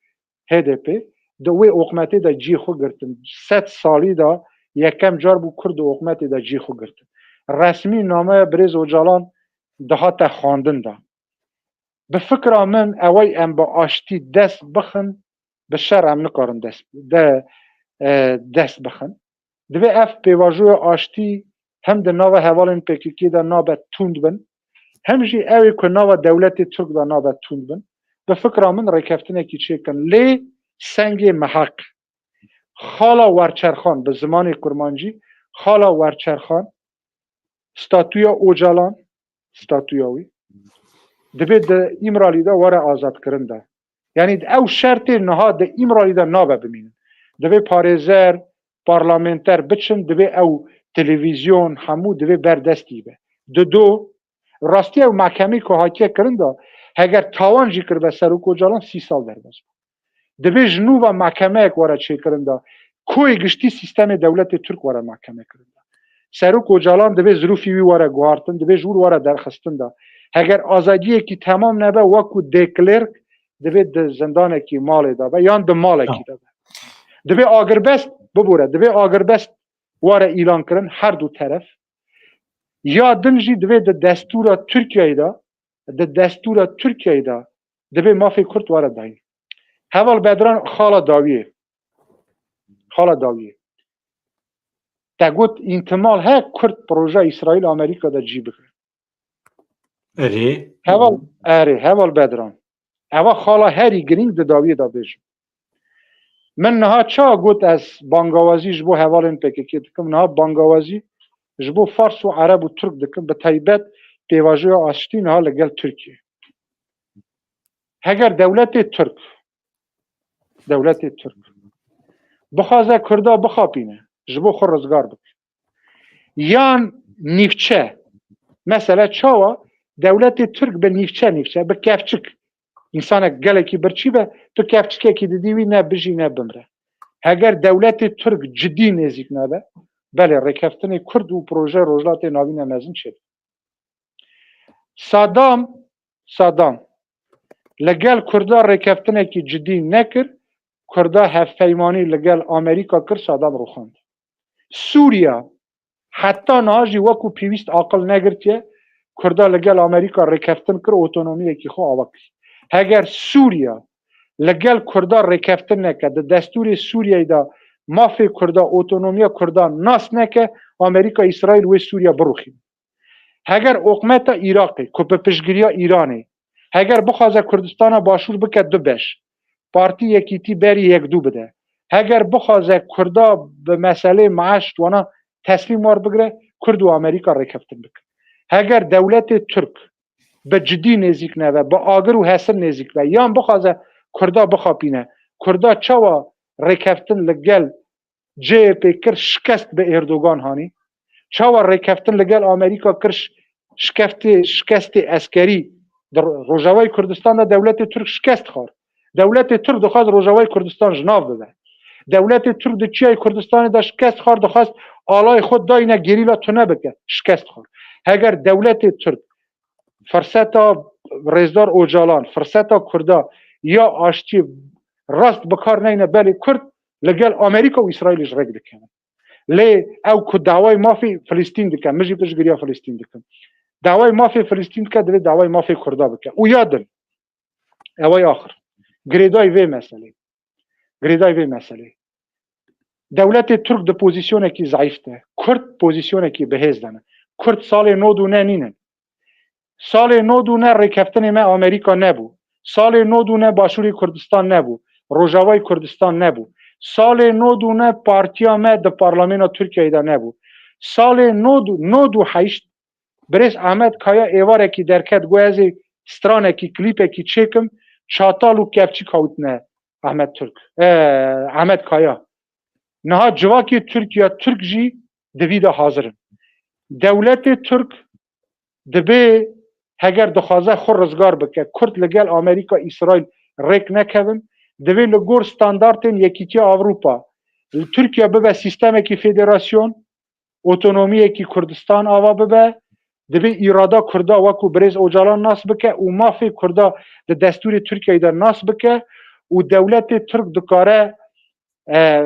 H D P, di wê oqmetê de cî xwe girtin. Sed salî de yekem car bû Kurd di oqmetê de cî xwe girtin. Resmî nameya birêz Ocalan dihate xwendin de. Bi fikra min, ewey em bi aştî dest bixin, bi şer em nikarin dest, de, e, dest bixin. Divê ev pêvajoya aştî hem di nava hevalên P K K de nabe tund bin, hem jî ew ê ku nava dewletê Tirk de nabe tund bin. Bi fikra min rêkeftinekî çêkin. Lê sengê meheq. Xala Werçerxan, bi zimanê kurmancî, Xala Werçerxan, statûya Ocalan, statûya wî, divê di Îmralî de were azadkirin de. Yanî ew şertê niha di Îmralî de nabe bimînin. Divê parêzer, parlamenter biçin, divê ew televîzyon, hemû divê ber destî be. Di do, rastî ew mehkemê ku hatiye kirin de, heger tawan jî kiribe Serok Ocalan, sî sal derbas bû. Divê ji nû ve mehkemeyek were çêkirin de, koyê giştî sîstemê dewletê Tirk were mehkeme kirin de. Serok Ocalan divê zirûfî wî were guhartin, divê ji wir were derxistin de. Heger azadiyekî temam nebe, wekû Declercq divê di zindanekî malê de be, yan di malekî de be. Divê agirbest, bibûre, divê agirbest were îlan kirin her du teref. Ya din jî divê di destûra Tirkiyeyê de, di destûra Tirkiyeyê de divê mafê Kurd were dayîn. Heval Bedran, xala dawiyê. Xala dawiyê. Te got, întimal he Kurd proje Îsraîl Amerîka de cî bigre. Erê. Heval, erê, heval Bedran. Eva xala herî girîng di dawiyê de bêjim. Min niha çawa got ez bangawazî ji bo hevalên P K K dikim, niha bangawazî ji bo Fars û Ereb û Tirk dikim, bi taybet pêvajoya aştî niha li gel Tirkiyê. Heger dewletê Tirk, dewletê Tirk bixwaze Kurda bixapîne, ji bo xwe rizgar bike, yan nîvçe, mesela çawa dewletê Tirk bi nîvçe, nîvçe, bi kevçik, însanek gelekî birçî be, tu kevçikekî didî wî ne bijî ne bimre. Heger dewletê Tirk cidî nêzîk nebe, belê rêkeftinê Kurd û proje Rojhilatê Navîn e mezin çêdibe. Sadam, Sadam li gel Kurda rêkeftinekî cidî nekir, Kurda hevpeymanî li gel Amerîka kir, Sadam rûxand. Sûriya heta niha jî wekû pêwîst aqil negirtiye, Kurda li gel Amerîka rêkeftin kir, otonomiyekî xwe ava kir. Heger Sûriya li gel Kurda rêkeftin neke, di destûrê Sûriyeyê de mafê Kurda, otonomiya Kurda nas neke, Amerîka, Îsraîl wê Sûriya birûxîne. Heger oqmeta Iraqê ku bi piştgiriya Îranê, heger bixwaze Kurdistana Başûr bike du beş, Partî Yekîtî berî yek du bide, heger bixwaze Kurda bi meselê meaş wana teslîm war bigire, Kurd û Amerîka rêkeftin bikin. Heger dewletê Tirk bi cidî nêzîk nebe, bi agir û hesir nêzîk be, yan bixwaze Kurda bixapîne, Kurda çawa rêkeftin li gel C H P kir, şikest bi Erdogan hanî? Çawa rêkeftin li gel Amerîka kir, ş-, şikeftê, şikestê eskerî? Di Ro-, Rojavayê Kurdistan de dewletê Tirk şikest xwar. Dewletê Tirk dixwest Rojavayê Kurdistan ji nav bibe. Dewletê Tirk di Çiyayê Kurdistanê de şikest xwar, dixwest alayê xwe dayîne gerîla tune bike. Şikest xwar. Heger dewletê Tirk firseta Rêzdar Ocalan, firseta Kurda ya aştiyê rast bi kar neyne, belê Kurd li gel Amerîka û Îsraîlê ji rêk dikevin. Lê ew ku dawayê mafê Filistîn dike, min jî piştgiriya Filistîn dikim. Dawayê mafê Filistîn dike, divê dawayê mafê Kurda bike. Û ya din, ew ê axir. Girêdayî vê meselê. Girêdayî vê meselê. Dewletê Tirk di pozîsyonekî zeîf de. Kurd pozîsyonekî bihêz de ne. Kurd salê nod û neh nînin. Salê nod û neh rêkeftinê me Amerîka nebû. Salê nod û neh Başûrê Kurdistan nebû. Rojavayê Kurdistan nebû. Salê nod û neh partiya me di parlamêna Tirkiyeyê de nebû. Salê nod, nod û heşt birêz Ahmet Kaya êvarekî derket, got ez ê stranekî, klîpekî çêkim, çatal û kevçik hawitine Ahmet Tirk, e, Ahmet Kaya. Niha civakê Tirk ya Tirk jî di vî de hazir in. Dewletê Tirk Dibê heger dixwaze xwe rizgar bike, Kurd li gel Amerîka, Îsraîl rêk nekevin, divê li gor standartên Yekîtiya Ewropa li Tirkiye bibe sîstemekî federasyon, otonomiyekî Kurdistan ava bibe, divê îrada Kurda wekû birêz Ocalan nas bike û mafê Kurda di destûrê Tirkiyeyê de nas bike û dewletê Tirk dikare, e,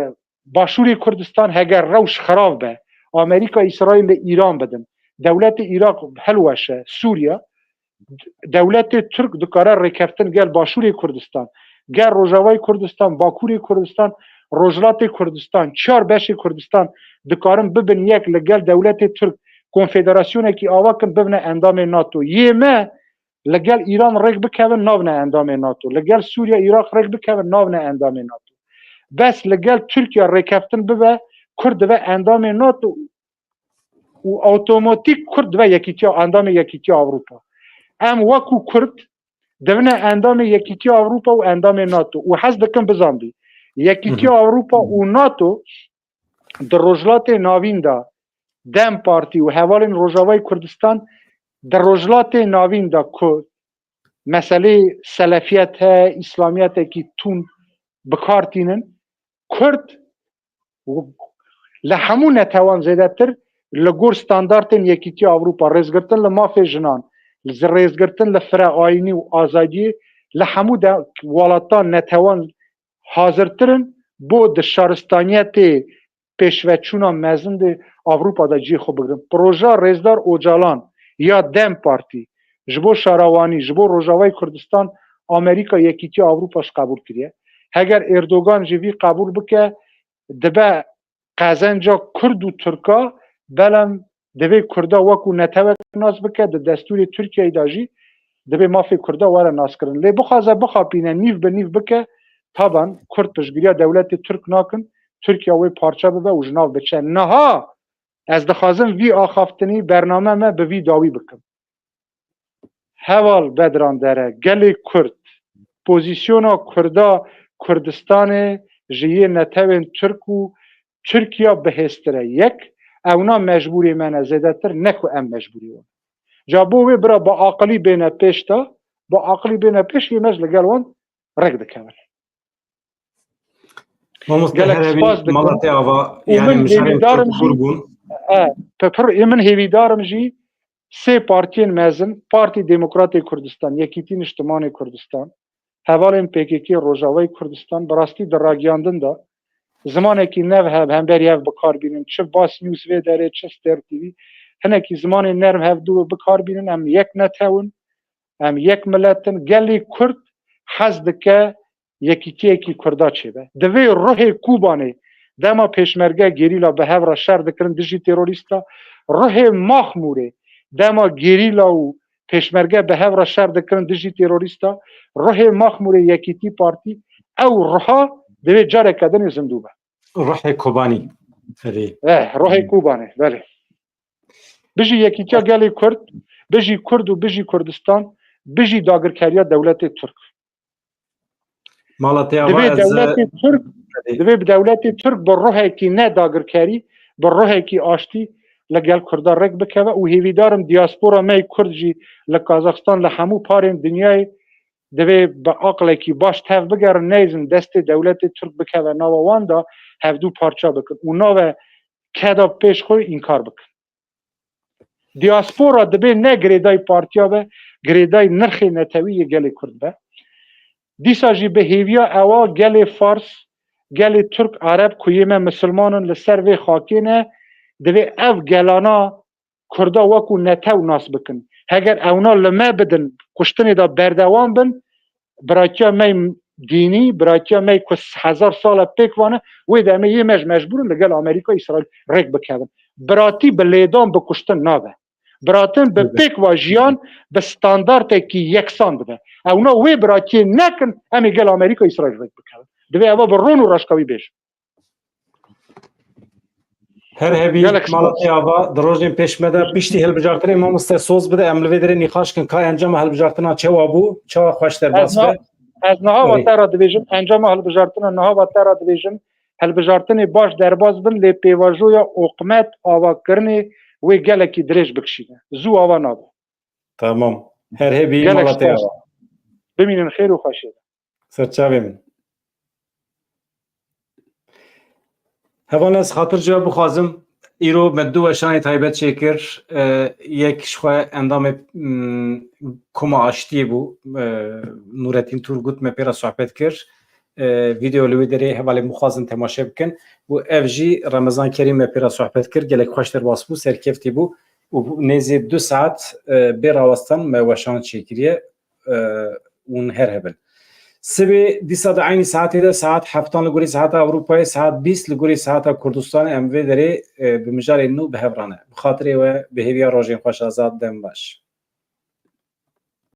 Başûrê Kurdistan heger rewş xirav be, Amerîka, Îsraîl li Îran bidin, dewletê Iraq hilweşe, Sûriye, dewletê Tirk dikare rêkeftin gel Başûrê Kurdistan, gel Rojavayê Kurdistan, Bakurê Kurdistan, Rojhilatê Kurdistan, çar beşê Kurdistan dikarin bibin yek li gel dewletê Tirk, konfederasyonekî ava kin, bibine endamê nato. Yê me li gel Îran rêk bikevin, nabine endamê nato. Li gel Sûriye, Iraq rêk bikevin, nabine endamê nato. Bes li gel Tirkiye rêkeftin bibe, Kurd dibe endamê nato û otomatîk Kurd dibe Yekîtiya, endamê Yekîtiya Ewropa. Em wekû Kurd dibine endamê Yekîtiya Ewropa û endamê nato. Û hez dikim bizanbî, Yekîtiya Ewropa û nato di Rojhilatê Navîn de DEM Partî û hevalên Rojavayê Kurdistan di Rojhilatê Navîn de ku meselê selefiyet heye, îslamiyetekî tund bi kar tînin, Kurd li hemû netewan zêdetir li gor standartên Yekîtiya Ewropa, rêzgirtin li mafê jinan, rêzgirtin li fire ayînî û azadiyê, li hemû de welatan, netewan hazirtir in bo di şaristaniyetê pêşveçûna mezin di Ewropa de cihê xwe bigirin. Proja Rêzdar Ocalan ya DEM Partî ji bo şarewanî, ji bo Rojavayê Kurdistan, Amerîka, Yekîtiya Ewropa jî qebûl kiriye. Heger Erdogan jî vî qebûl bike, dibe qezenca Kurd û Tirka, belem divê Kurda wekû netewek nas bike, di destûrê Tirkiyeyê de jî divê mafê Kurda were naskirin. Lê bixwaze bixapîne, nîv bi nîv bike, taban Kurd piştgiriya dewletê Tirk nakin, Tirkiye wê parça bibe û ji nav biçe. Niha ez dixwazim vî axaftinî, bername me bi vî dawî bikim. Heval Bedran Dere, gelê Kurd, pozîsyona Kurda Kurdistanê ji yê netewên Tirk û Tirkiya bihêztir e. Yek, ewna mecbûrê me ne zêdetir, ne ku em mecbûrê wan. Ca bo wê bira bi aqilî bêne pêş de, bi aqilî bêne pêş, yê me ji li gel wan rêk dikevin. Mamoste Gelek Herevî, spas dikim. Malatê Ava, û yani min mijarên hêvîdar im jî, bûn. E, pir, ê min hêvîdar im jî sê partiyên mezin, Partî Demokratê Kurdistan, Yekîtî Niştimanê Kurdistan, hevalên P K K Rojavayê Kurdistan, bi rastî di ragiyandin de zimanekî nev hev, hemberî hev bi kar bînin, çi Bas News vê derê, çi Stêr T V, hinekî zimanên nerm hevdû bi kar bînin, em yek netew in, em yek milet in. Gelê Kurd hez dike yekîtiyekî Kurda çêbe. Divê ruhê Kobanê dema pêşmerge gerîla bi hev re şer dikirin dijî terorîsta, ruhê Maxmûrê dema gerîla û pêşmerge bi hev re şer dikirin dijî terorîsta, ruhê Maxmûrê Yekîtî Partî, ew ruha divê careke dinê zindû be. Ruhê Kobanî. Erê. Eh, ruhê Kobanê, belê. Bijî yekîtiya gelê Kurd, bijî Kurd û bijî Kurdistan, bijî dagirkeriya dewletê Tirk. Mala te ava Divê ez, dewletê Tirk, erê. Divê bi dewletê Tirk bi ruhekî ne dagirkerî, bi ruhekî aştî li gel Kurda rêk bikeve û hêvîdar im diaspora me yê Kurd jî li Kazaxstan, li hemû parên dinyayê divê bi aqlekî baş tev bigerin, neyzin destê dewletê Tirk bikeve nava wan de hevdû parça bikin û nave keda pêş xwe înkar bikin. Diaspora dibê ne girêdayî partiya be, girêdayî nirxê netewî yê gelê Kurd be. Dîsa jî bi hêviya ewa gelê Fars, gelê Tirk, Ereb ku yê me misilman in li ser vê xakê ne, divê ev gelana Kurda wekû netew nas bikin. Heger ewna li me bidin, kuştinê de berdewam bin, biratiya me yê dînî, biratiya me yê ku hezar sal e pêk vane, wê demê yê me ji mecbûr in li gel Amerîka, Îsraîl rêk bikevin. Biratî bi lêdan, bi kuştin nabe. Biratin bi Tabii. Pêk va jiyan bi standartekî yeksan dibe. Ewna wê biratiyê nekin, em ê gel Amerîka, Îsraîl rêk bikevin. Divê eva bi ron û raşkawî bêjin. Her hebî Gelek mala spas. Te ava di rojên pêş me de piştî hilbijartinê mamoste soz bide, em li vê derê nîqaş kin ka encama hilbijartina çawa bû, çawa xweş derbas Ez niha, be. Ez niha va Erê. Te re dibêjim, encama hilbijartina niha va te re dibêjim, hilbijartinê baş derbas bin, lê pêvajoya oqmet avakirinê wê gelekî dirêj bikişîne. Zû ava nabe. Tamam. Her hebî Gelek mala te spas. ava. Bimînin xêr û xweşê de. Serçavê min. Hevalno, ez xatir ji we bixwazim. Îro me du weşanê taybet çêkir. E, yek ji xwe endamê, mm, Koma Aştiyê bû. E, Nurettin Turgut me pê re sohbet kir. E, vîdeo li wê derê hevalên bixwazin temaşe bikin. Û ev jî Remezan Kerîm me pê re sohbet kir. Gelek xweş derbas bû, serkeftî bû. Û nêzî du saet, e, bê rawestan me weşan çêkiriye. E, hûn her hebin. Sibê dîsa di eynî saetê de, saet heftan li gorî saeta Ewropayê, saet bîst li gorî saeta Kurdistanê, em vê derê, e, bi mijarên nû bi hev re ne. Bi xatirê we, bi hêviya rojên xweş, Azad, dem baş.